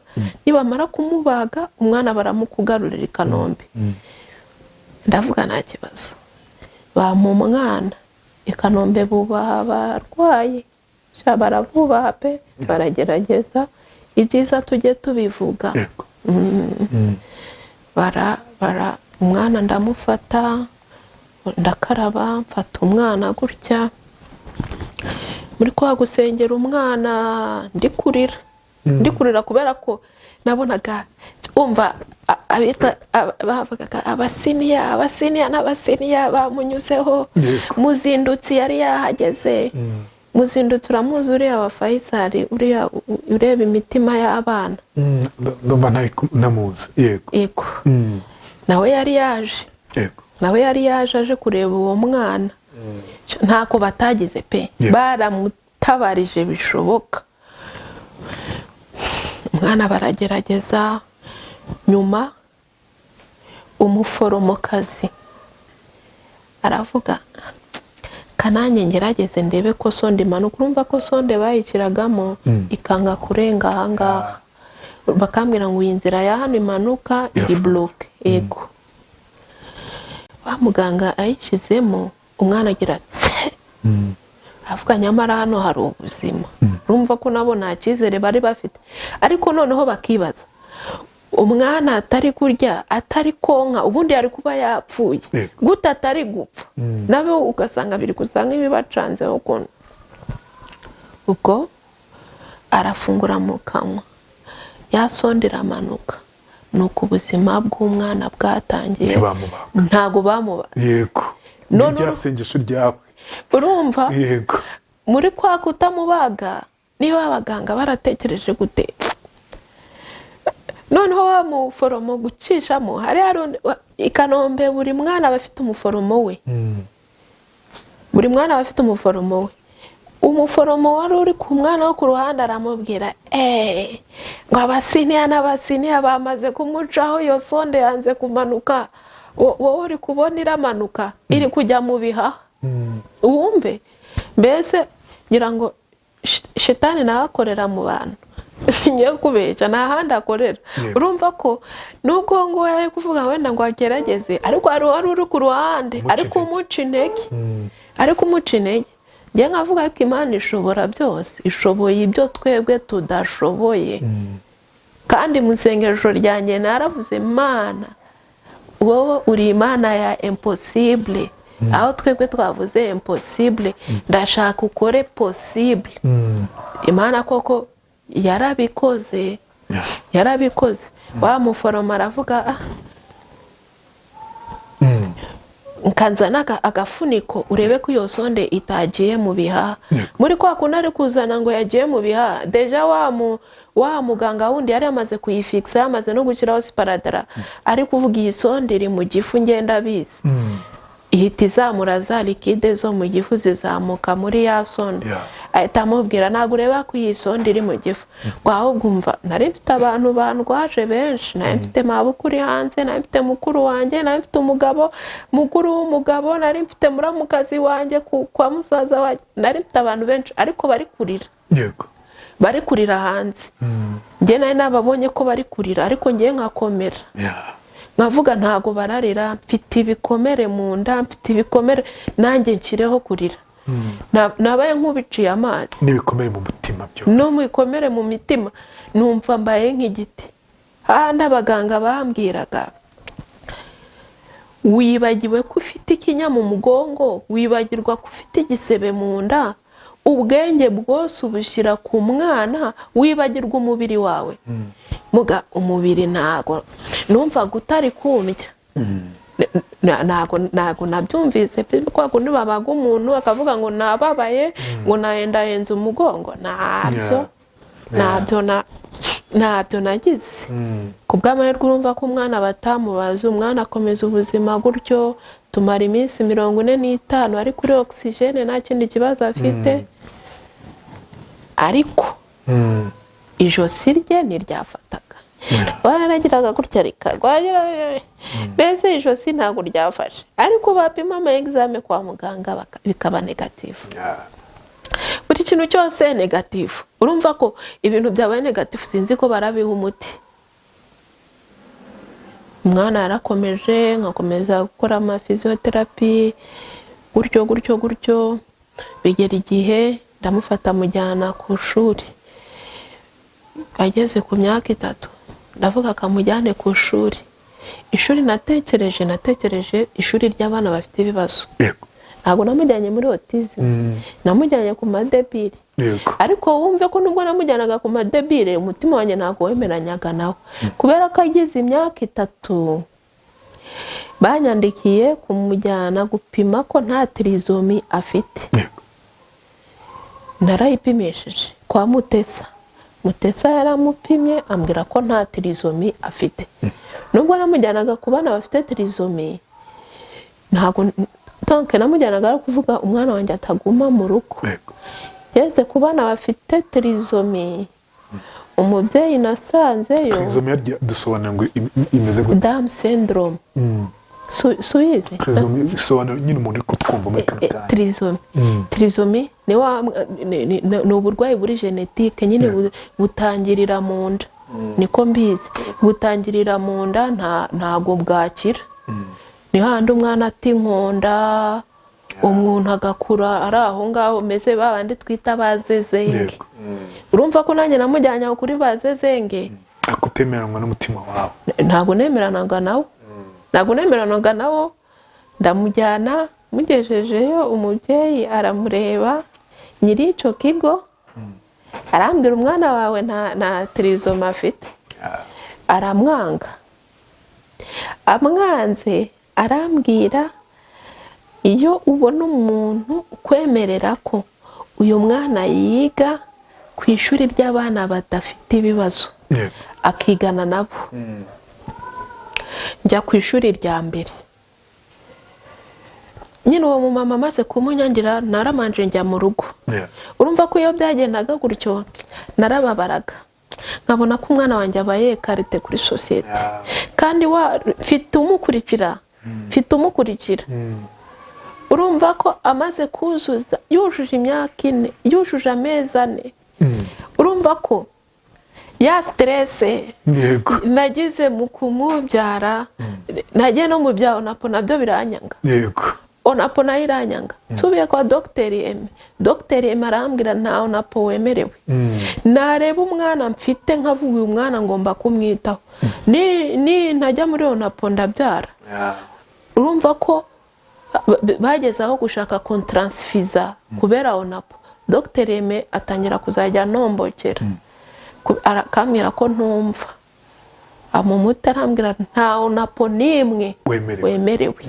Nibamara kumubaga, umwana baramukugarurira i Kanombe." Ndavuga nta kibazo. Bampa umwana i Kanombe, bubaha abarwayi. Sha, barabubaha pe, baragerageza. Ibyiza tujye tubivuga. Bara umwana ndamufata, ndakaraba, mfata umwana gutya, muri kwa gusengera umwana ndi kurira, ndi kurira kubera ko nabonaga, umva, abita bavugaga abasiniya, abasiniya n'abasiniya bamunyuzeho. Muzindutsi yari yahageze. Muzindutsi uramuzi, uriya wa Faisal, uriya ureba imitima y'abana. Ndumva ntamuzi, yego. Yego. Nawe yari yaje. Nawe yari yaje, aje kureba uwo mwana. Ntako batagize pe. Baramutabarije bishoboka umwana, baragerageza. Nyuma umuforomokazi aravuga: Reka nanjye ngerageze ndebe ko sonde imanuka. Urumva ko sonde bayishyiragamo ikanga kurenga ahangaha, bakambwira ngo iyi nzira ya hano imanuka iri Irafunze. Bloqué. Yego, wa muganga ayishyizemo, umwana agira tse, avuga nyamara hano hari ubuzima. Urumva ko nabo nta cyizere bari bafite, ariko noneho bakibaza umwana atari kurya, atari konka, ubundi yari kuba yapfuye, gute atari gupfa? Nabo ugasanga biri gusa nk'ibibacanzeho ukuntu. Ubwo arafungura mu kanwa, ya sonde iramanuka, ni uko ubuzima bw'umwana bwatangiye. Ntibamubaga? Ntabwo bamubaga. Ni rya sengesho ryawe. Urumva, muri kwa kutamubaga, niba abaganga baratekereje gute, noneho wa muforomo gucishamo, hari i Kanombe buri mwana aba afite umuforomo we. Buri mwana aba afite umuforomo we. Umuforomo wari uri ku mwana wo ku ruhande aramubwira eee ngo abasiniya n'abasiniya bamaze kumucaho, iyo sonde yanze kumanuka. Wowe uri kubona iramanuka, iri kujya mu bihaha. Wumve mbese, ngira ngo shitani nawe akorera mu bantu, singiye kubeshya, nta handi akorera. Urumva ko nubwo nguwo yari kuvuga wenda ngo agerageze, ariko hari uwari uri ku ruhande Umuca ari intege. kumuca intege, ari kumuca intege. Njye nkavuga ko Imana ishobora byose, ishoboye ibyo twebwe tudashoboye. Kandi mu isengesho ryanjye naravuze: "Imana, wowe uri Imana ya impossible. Aho twebwe twavuze impossible, ndashaka ukore possible." Imana koko yarabikoze, yarabikoze. Wa muforomo aravuga ah, nkanzana agafuniko urebe ko iyo sonde itagiye mu bihaha. Muri kwa kundi ari kuzana ngo yagiye mu bihaha, déjà wa muganga wundi yari yamaze kuyifikisa, yamaze no gushyiraho sparadrap, ari kuvuga iyi sonde iri mu gifu, ngenda abizi. Ihita izamura za liquide zo mu gifu, zizamuka muri ya sonde. Ahita amubwira: "Ntabwo ureba ko iyi sonde iri mu gifu?" Ngo ahubwo umva, nari mfite abantu bandwaje benshi, nari mfite mabukuru uri hanze, nari mfite mukuru wanjye, nari mfite umugabo, mukuru w'umugabo, nari mfite muramukazi wanjye kwa musaza wanjye, nari mfite abantu benshi ariko bari kurira, bari kurira hanze. Njye nari nababonye ko bari kurira, ariko njye nkakomera, nkavuga ntago bararira, mfite ibikomere mu nda, mfite ibikomere, nanjye nshyireho kurira. Nabaye nk'ubiciye amazi. N'ibikomere mu mutima byose. No mu bikomere mu mitima, numva mbaye nk'igiti. Hahandi abaganga bambwiraga: "Wibagiwe ko ufite ikinya mu mugongo, wibagirwa ko ufite igisebe mu nda, ubwenge bwose ubushyira ku mwana, wibagirwa umubiri wawe." Muga umubiri ntago numvaga utari kundya. Ntago nabyumvise kwa kundi babaga umuntu akavuga ngo nababaye, ngo nahendahenze umugongo, ntabyo. Ntabyo nagize. Ku bw'amahirwe, urumva ko umwana batamubaza, umwana akomeza ubuzima gutyo, tumara iminsi 45 ari kuri oxygène, nta kindi kibazo afite, ariko ijosi rye ntiryafataga. Waragiraga gutya rikagwa, mbese ijosi ntabwo ryafashe, ariko bapima ama examen kwa muganga bikaba négatif. Buri kintu cyose négatif. Urumva ko ibintu byabaye négatif, sinzi ko barabiha umuti. Umwana yarakomeje, nkakomeza gukora ama physiothérapie gutyo gutyo gutyo, bigera igihe ndamufata mujyana ku ishuri. Ageze ku myaka 3, ndavuga akamujyane ku ishuri. Ishuri natekereje ishuri ry'abana bafite ibibazo. Ntabwo namujyanye muri autisme, namujyanye ku ma débiles. Ariko wumve ko nubwo namujyanaga ku ma débiles, umutima wanjye ntabwo wemeranyaga nawe, kubera ko agize imyaka 3 banyandikiye kumujyana gupima ko nta trisomie afite. Narayipimishije kwa Mutesa. Mutesa yaramupimye ambwira ko nta trisomie afite. Nubwo namujyanaga ku bana bafite trisomie, ntabwo tonke namujyanaga ari kuvuga umwana wanjye ataguma mu rugo. Ngeze ku bana bafite trisomie, umubyeyi nasanzeyo Trisomie harya dusobanura ngo imeze gute? Down syndrome. Suyizi. Trisomie bisobanura nyine umuntu uri kutwumva muri kano kanya. Trisomie, trisomie ni uburwayi buri génétique nyine, butangirira mu nda, niko mbizi, butangirira mu nda, ntago bwakira. Ni handi umwana ata inkonda, umuntu agakura ari aho ngaho, meze ba bandi twita bazezenge. Urumva ko nanjye namujyanye aho kuri bazezenge. Ariko utemeranwa n'umutima wawe. Ntabwo nemeranaga nawo, ntabwo nemeranaga nawo. Ndamujyana, mugejejeyo umubyeyi aramureba, nyiri icyo kigo arambwira: "Umwana wawe nta trisomie afite." Aramwanga. Amwanze arambwira: "Iyo ubona umuntu ukwemerera ko uyu mwana yiga ku ishuri ry'abana badafite ibibazo, akigana nabo." Njya ku ishuri rya mbere nyine. Uwo mumama amaze kumunyangira, naramanje njya mu rugo. Urumva ko iyo byagendaga gutyo narababaraga, nkabona ko umwana wanjye abaye écarté kuri sosiyete, kandi wa mfite umukurikira, mfite umukurikira. Urumva ko amaze kuzuza, yujuje imyaka 4, yujuje amezi 4, urumva ko ya stress nagize mu kumubyara, nagiye no mu bya onapo nabyo biranyanga. Onapo nayo iranyanga. Nsubiye kwa dogiteri Eme, dogiteri Eme arambwira: "Nta onapo wemerewe." Nareba umwana mfite nkavuga: "Uyu mwana ngomba kumwitaho, ni ntajya muri onapo ndabyara." Urumva ko bageze aho gushaka kuntransfiza kubera onapo. Dogiteri Eme atangira kuzajya anombokera, akambwira ko ntumva, amumuti, arambwira: "Nta onapo n'imwe wemerewe." Wemerewe.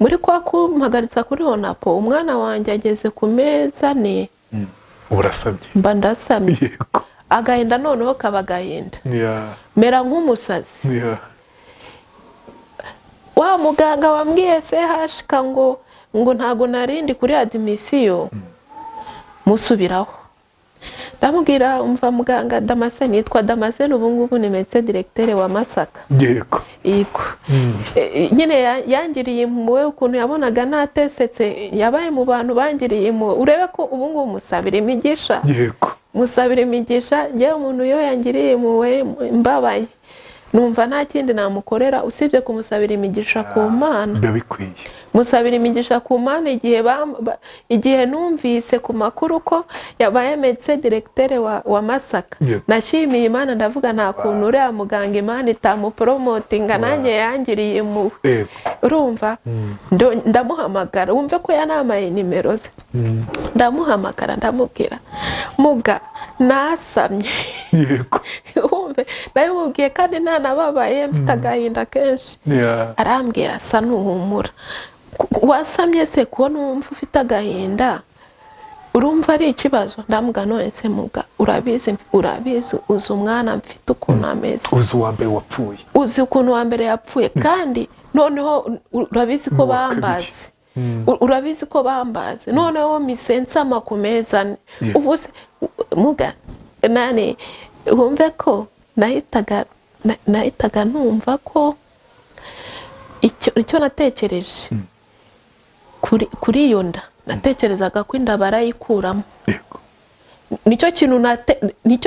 Muri kwa kumpagaritsa kuri onapo, umwana wanjye ageze ku mezi 4. Urasabye. Mba ndasamye. Agahinda noneho kaba agahinda, mera nk'umusazi. Wa muganga wambwiye CHK ngo ntago narindi kuri admission, musubiraho ndamubwira: "Umva muganga Damascene," yitwa Damascene, ubu ngubu ni médecin directeur wa Masaka. Yego. Nyine yangiriye impuhwe ukuntu yabonaga natesetse, yabaye mu bantu bangiriye impuhwe. Urebe ko ubu ngubu musabira imigisha. Musabira imigisha. Njyewe umuntu iyo yangiriye impuhwe mbabaye, numva nta kindi namukorera usibye kumusabira imigisha ku Mana. Biba bikwiye. Musabira imigisha ku Mana. Igihe numvise ku makuru ko yabaye médecin directeur wa Masaka, nashimiye Imana, ndavuga: "Nta kuntu uriya muganga Imana itamupromotinga, nanjye yangiriye impuhwe." Urumva, ndamuhamagara, wumve ko yanamaye nimero ze. Ndamuhamagara, ndamubwira: "Muga, nasamye." Wumve, ndabimubwiye kandi ntanababaye, mfite agahinda kenshi. Arambwira asa nuhumura: "Wasamye se kubona wumva ufite agahinda, urumva ari ikibazo?" Ndamuga: "None se muga, urabizi, urabizi, uzi umwana mfite ukuntu ameze." Uzi uwa mbere wapfuye. Uzi ukuntu uwa mbere yapfuye, kandi noneho urabizi ko N'uwa kabiri. bambaze. Urabizi ko bambaze, noneho mise nsama ku mezi 4. Ubu se muga nani?" Wumve ko nahitaga numva ko icyo natekereje kuri iyo nda, natekerezaga ko inda barayikuramo. Nicyo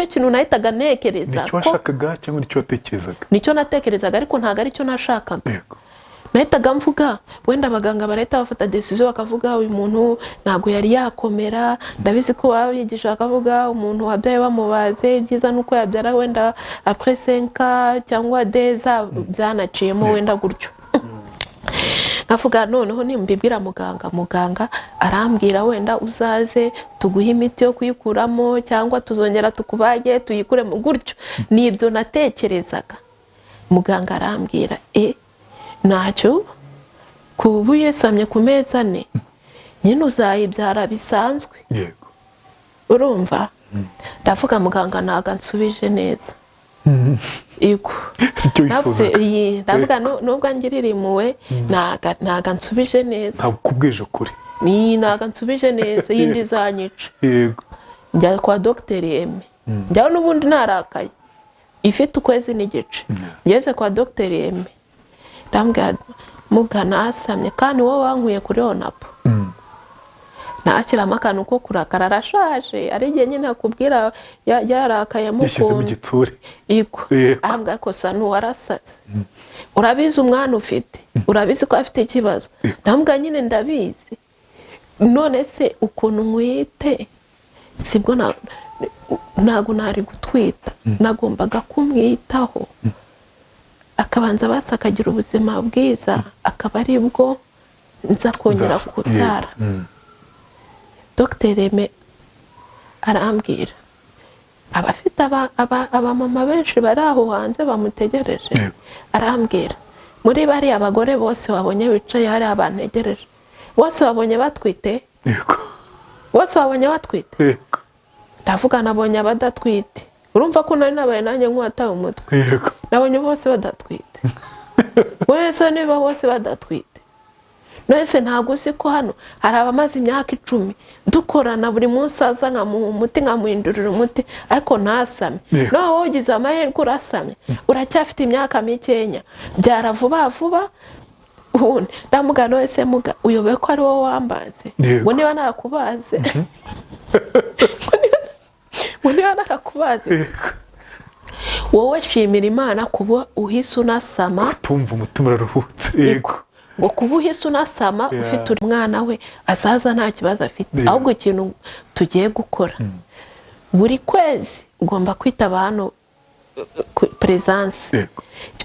kintu nahitaga ntekereza. Nicyo washakaga cyangwa nicyo watekerezaga? Nicyo natekerezaga, ariko ntabwo aricyo nashakaga. Nahitaga mvuga: wenda abaganga barahita bafata décision, bakavuga: "Uyu muntu ntabwo yari yakomera." Ndabizi ko baba bigisha, bakavuga: "Umuntu wabyaye bamubaze, ibyiza ni uko yabyara wenda après 5 cyangwa 2 ans byanaciyemo." Wenda gutyo nkavuga: noneho nimbibwira muganga, muganga arambwira: "Wenda uzaze tuguhe imiti yo kuyikuramo, cyangwa tuzongera tukubage tuyikuremo." Gutyo nibyo natekerezaga. Muganga arambwira: "E, ntacyo, kuba uyisamye ku mezi 4 nyine uzayibyara bisanzwe." Urumva, ndavuga: "Muganga ntabwo ansubije neza." Yego. Si cyo Navuze wifuzaga. Iyi ndavuga: "Nubwo angirira impuhwe, ntabwo ansubije neza." Ntabwo kubwije ukuri. Ni ntabwo ansubije neza, yindi izanyica. Njya kwa dogiteri Eme, njyaho n'ubundi narakaye, ifite ukwezi n'igice. Ngeze kwa dogiteri Eme Ndambwira, muga, nasamye kandi wowe wankuye kuri onapo. Nashyiramo akantu ko kurakara, arashaje, ari igihe nyine akubwira yarakayemo Yashyize mu ukuntu. gitsure. Yego. Arambwira ko sa n'uwarasaze, urabizi umwana ufite, urabizi ko afite ikibazo. Ndambwira, nyine ndabizi, none se ukuntu nkwite sibwo ntabwo nari gutwita, nagombaga kumwitaho akabanza basi akagira ubuzima bwiza, akaba ari bwo nza kongera kubyara. Dr Reme arambwira, abafite abamama benshi bari aho hanze bamutegereje. Arambwira, muri bariya bagore bose wabonye bicaye hariya bantegereje, bose wabonye batwite? Bose wabonye batwite? Yego. Ndavuga, nabonye abadatwite. Urumva ko nari nabaye nanjye nk'uwatawe umutwe. Nabonye bose badatwite. Wese niba bose badatwite, none ntabwo uzi ko hano hari abamaze imyaka 10 dukorana, buri munsi aza nkamuha umuti, nkamuhindurira umuti, ariko ntasame? Nawe wowe ugize amahirwe urasamye, uracyafite imyaka mikenya, byara vuba vuba. Ubundi ndamugana, wese muga, uyobewe ko ari wowe wambaze? Ngo niba narakubaze, ngo niba narakubaze, wowe shimira Imana kuba uhise unasama. Tumva umutima uraruhutse, yego. Ngo kuba uhise unasama, ufite umwana we azaza nta kibazo afite. Ahubwo ikintu tugiye gukora, buri kwezi ugomba kwitaba hano présence.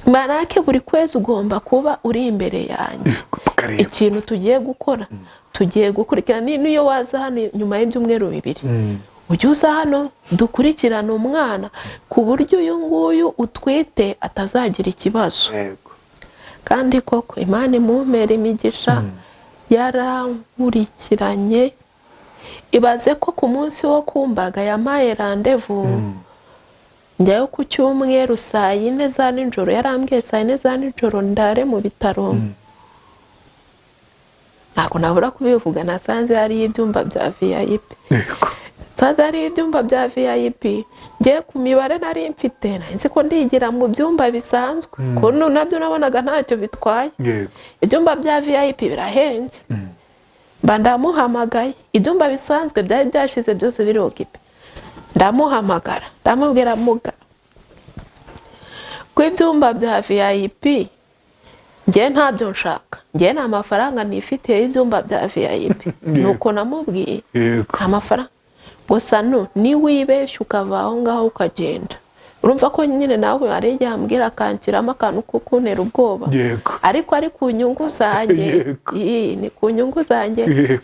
Marake, buri kwezi ugomba kuba uri imbere yanjye. Yego, tukareba. Ikintu tugiye gukora, tugiye gukurikirana, niyo waza hano nyuma y'ibyumweru 2, ujye uza hano dukurikirane umwana, ku buryo uyu nguyu utwite atazagira ikibazo. Kandi koko Imana imumpera imigisha, yarankurikiranye. Ibaze ko ku munsi wo kumbaga yampaye rendez-vous, njyayo ku cyumweru saa 4 za nijoro. Yarambwiye saa 4 za nijoro ndare mu bitaro. Ntabwo nabura kubivuga, nasanze hariyo ibyumba bya VIP. Nsanze hariyo ibyumba bya VIP. Ngiye ku mibare nari mfite, nari nzi ko ndigira mu byumba bisanzwe, kuko nabyo nabonaga ntacyo bitwaye. Ibyumba bya VIP birahenze. Mba ndamuhamagaye, ibyumba bisanzwe byari byashize byose, biri occupé. Ndamuhamagara, ndamubwira, muga, ko ibyumba bya VIP ngewe ntabyo nshaka, ngewe nta mafaranga nifitiye y'ibyumba bya VIP. Nuko namubwiye. Nta mafaranga gusa, niwibeshya ukava aho ngaho ukagenda, urumva ko nyine nawe hari igihe ambwira akanshyiramo akantu ko kuntera ubwoba, ariko ari ku nyungu zanjye. Ni ku nyungu zanjye.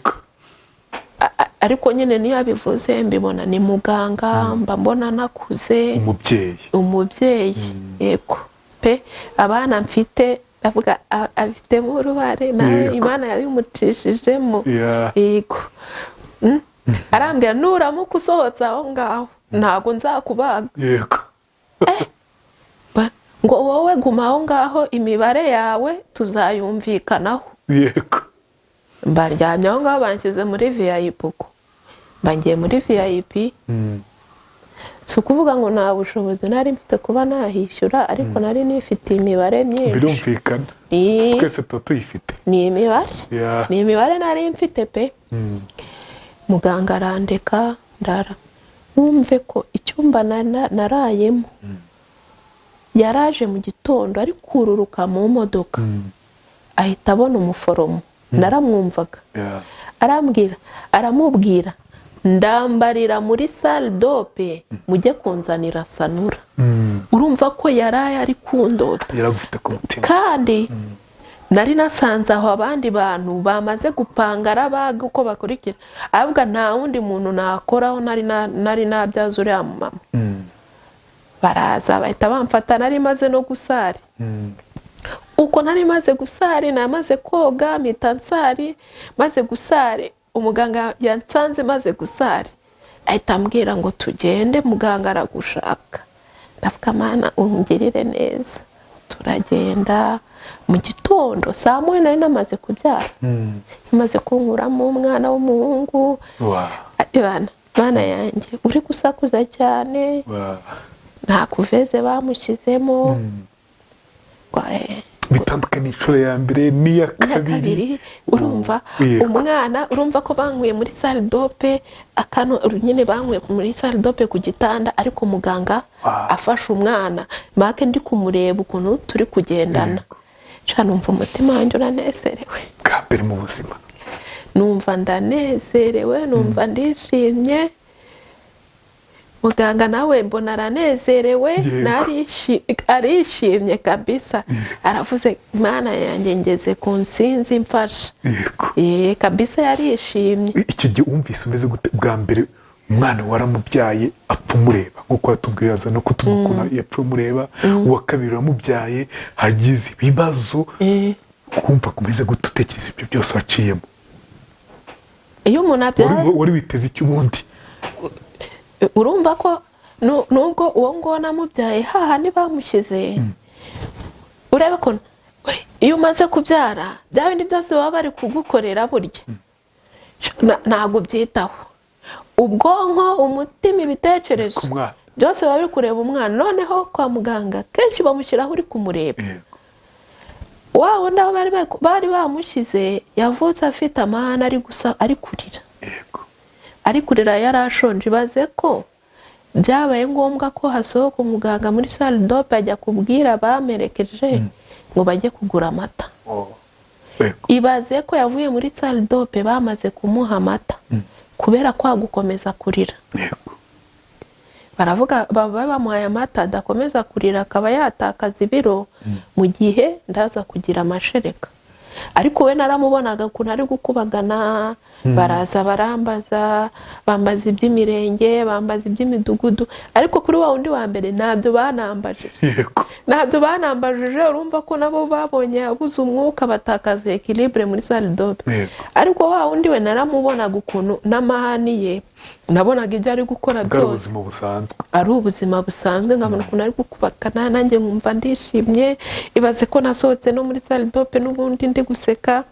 Ariko nyine niyo abivuze mbibona ni muganga, mba mbona nakuze. Umubyeyi. Umubyeyi, yego pe. Abana mfite, ndavuga abifitemo uruhare nawe. Imana yabimucishijemo. Yego. Arambwira, nuramuka usohotse aho ngaho ntabwo nzakubaga. Ngo wowe guma aho ngaho, imibare yawe tuzayumvikanaho. Mbaryamye aho ngaho, banshyize muri VIP, uko mba ngiye muri VIP. Si ukuvuga ngo nta bushobozi nari mfite kuba nahishyura, ariko nari nifitiye imibare myinshi. Birumvikana. Twese tuba tuyifite. Ni imibare. Ni imibare nari mfite pe. Muganga arandeka ndara. Wumve ko icyumba narayemo, yaraje mu gitondo ari kururuka mu modoka, ahita abona umuforomo, naramwumvaga. Arambwira, aramubwira, ndambarira muri salle d'op, mujye kunzanira Sanura. Urumva ko yaraye ari kundota. Yaragufite ku mutima. Kandi nari nasanze aho abandi bantu bamaze gupanga, arabaga uko bakurikira, ahubwo nta wundi muntu nakoraho nari nabyaza uriya mama. Baraza bahita bamfata, nari maze no gusari. Uko nari maze gusari, namaze koga mpita nsari, maze gusari umuganga yansanze maze gusari, ahita ambwira ngo tugende, muganga aragushaka. Ndavuga, Mana ungirire neza. Turagenda mu gitondo saa 1, nari namaze kubyara, maze kunkuramo umwana w'umuhungu. Bana, Mana yanjye, uri gusakuza cyane. Nta couveuse bamushyizemo. Bitandukanye inshuro ya mbere n'iya Iya kabiri. Kabiri, urumva? Yego. Umwana, urumva ko bankuye muri salle d'op, akantu nyine, bankuye muri salle d'op ku gitanda, ariko muganga afashe umwana make, ndi kumureba ukuntu turi kugendana. Ca numva umutima wanjye uranezerewe. Bwa mbere mu buzima. Numva ndanezerewe, numva ndishimye. Muganga nawe mbona aranezerewe. Arishimye kabisa, aravuze: "Mana yanjye, ngeze ku nsinzi, mfasha." Kabisa yarishimye. Iki gihe wumvise umeze gute bwa mbere? Umwana waramubyaye apfa umureba, nk'uko watubwiye, aza no kutubwira ukuntu yapfa umureba. Uwa kabiri uramubyaye, hagize ibibazo. Wumva kumeze gute utekereza ibyo byose waciyemo? Iyo umuntu abyaye, Wari witeze icyo ubundi? Urumva ko nubwo uwo nguwo namubyaye hahandi bamushyize, urebe ko iyo umaze kubyara, bya bindi byose baba bari kugukorera, burya ntabwo ubyitaho. Ubwonko, umutima, ibitekerezo Ku mwana. byose biba biri kureba umwana. Noneho kwa muganga kenshi bamushyiraho uri kumureba. Wa wundi aho bari bamushyize, yavutse afite amahane, ari gusa ari kurira, ari kurira, yari ashonje. Ibaze ko byabaye ngombwa ko hasohoka umuganga muri salle d'op, ajya kubwira abamerekeje ngo bajye kugura amata. Ibaze ko yavuye muri salle d'op bamaze kumuha amata, kubera kwa gukomeza kurira. Baravuga baba bamuhaye amata, adakomeza kurira, akaba yatakaza ibiro mu gihe ndaza kugira amashereka. Ariko we naramubonaga ukuntu ari gukubagana. Baraza barambaza, bambaza iby'imirenge, bambaza iby'imidugudu, ariko kuri wa wundi wa mbere ntabyo banambajije. Ntabyo banambajije. Urumva ko nabo babonye abuze umwuka, batakaza équilibre muri salle d'op. Ariko wa wundi we naramubonaga ukuntu n'amahani ye, nabonaga ibyo ari gukora Bwari byose ubuzima busanzwe. Ari ubuzima busanzwe, nkabona ukuntu ari gukubakana, nanjye nkumva ndishimye. Ibaze ko nasohotse no muri salle d'op n'ubundi ndi guseka.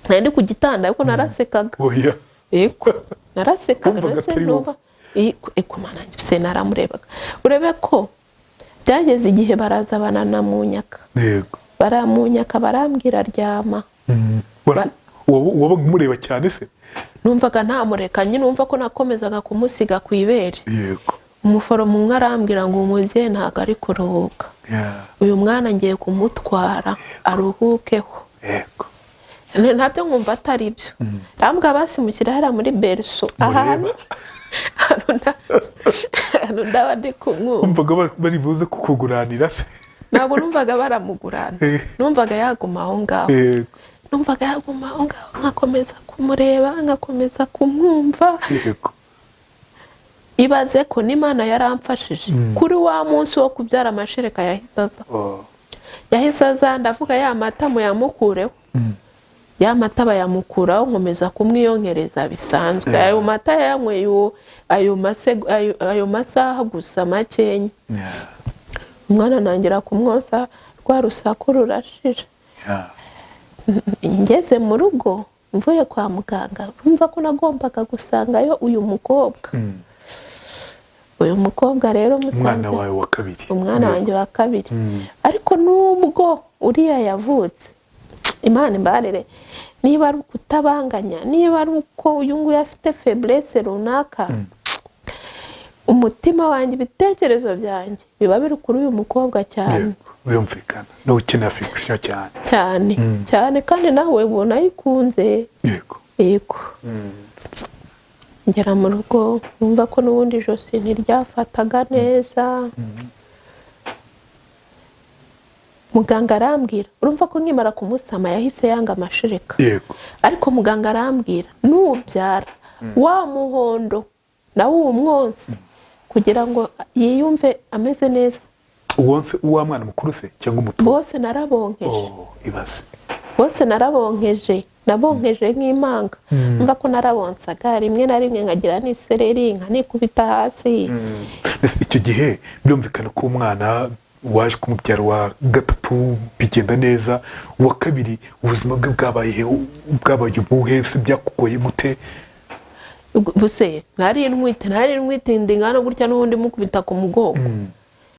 Nari ndi ku gitanda ariko narasekaga. Oya. Yego, narasekaga. Wumvaga Mbese atari wowe. numva eko mana yanjye, se naramurebaga. Urebe ko byageze igihe baraza bananamunyaka. Baramunyaka, barambwira: "Ryama." Wabaga umureba cyane se? Numvaga ntamureka nyine, numva ko nakomezaga kumusiga ku ibere. Umuforomo umwe arambwira ngo: "Umubyeyi ntabwo ari kuruhuka. Uyu mwana ngiye kumutwara aruhukeho." Nabyo nkumva atari byo. Arambwira: "Basi mushyira hariya muri berceau, ahantu ahantu ndaba ndi kumwumva." Wumvaga bari buze kukuguranira se? Ntabwo numvaga baramugurana. Numvaga yaguma aho ngaho. Numvaga yaguma aho ngaho, nkakomeza kumureba, nkakomeza kumwumva. Ibaze ko n'Imana yaramfashije, kuri wa munsi wo kubyara amashereka yahise aza. Yahise aza. Ndavuga: "Ya mata muyamukureho." Ya mata bayamukuraho, nkomeza kumwiyonkereza bisanzwe. Ayo mata yayanyweye ayo masaha gusa makenya, umwana ntangira kumwosa, rwa rusaku rurashira. Ngeze mu rugo mvuye kwa muganga, urumva ko nagombaga gusangayo uyu mukobwa. Uyu mukobwa rero Umwana musanze wawe wa kabiri. Umwana wanjye wa kabiri. Ariko nubwo uriya yavutse, Imana imbarire, niba ari ukutabanganya, niba ari uko uyu nguyu afite faiblesse runaka, umutima wanjye, ibitekerezo byanjye biba biri kuri uyu mukobwa cyane. Yego, birumvikana, nawe ukeneye affection cyane. Cyane cyane, kandi nawe ubona ayikunze. Yego. Ngera mu rugo, numva ko n'ubundi ijosi ntiryafataga neza. Muganga arambwira, urumva ko nkimara kumusama yahise yanga amashereka. Ariko muganga arambwira: "Nubyara, wa muhondo nawe uwumwonse kugira ngo yiyumve ameze neza." Uwonse uwa mwana mukuru se cyangwa umuto? Bose narabonkeje. Oh, ibaze. Bose narabonkeje, nabonkeje nk'impanga. Mva ko narabonsaga rimwe na rimwe nkagira n'isereri, nkanikubita hasi. Ese icyo gihe birumvikana ko umwana waje kumubyara wa gatatu bigenda neza, uwa kabiri ubuzima bwe bwabaye bwabaye ubuhe se? Byakugoye gute? Buse nari ntwite inda ingana gutya, n'ubundi mukubita ku mugongo.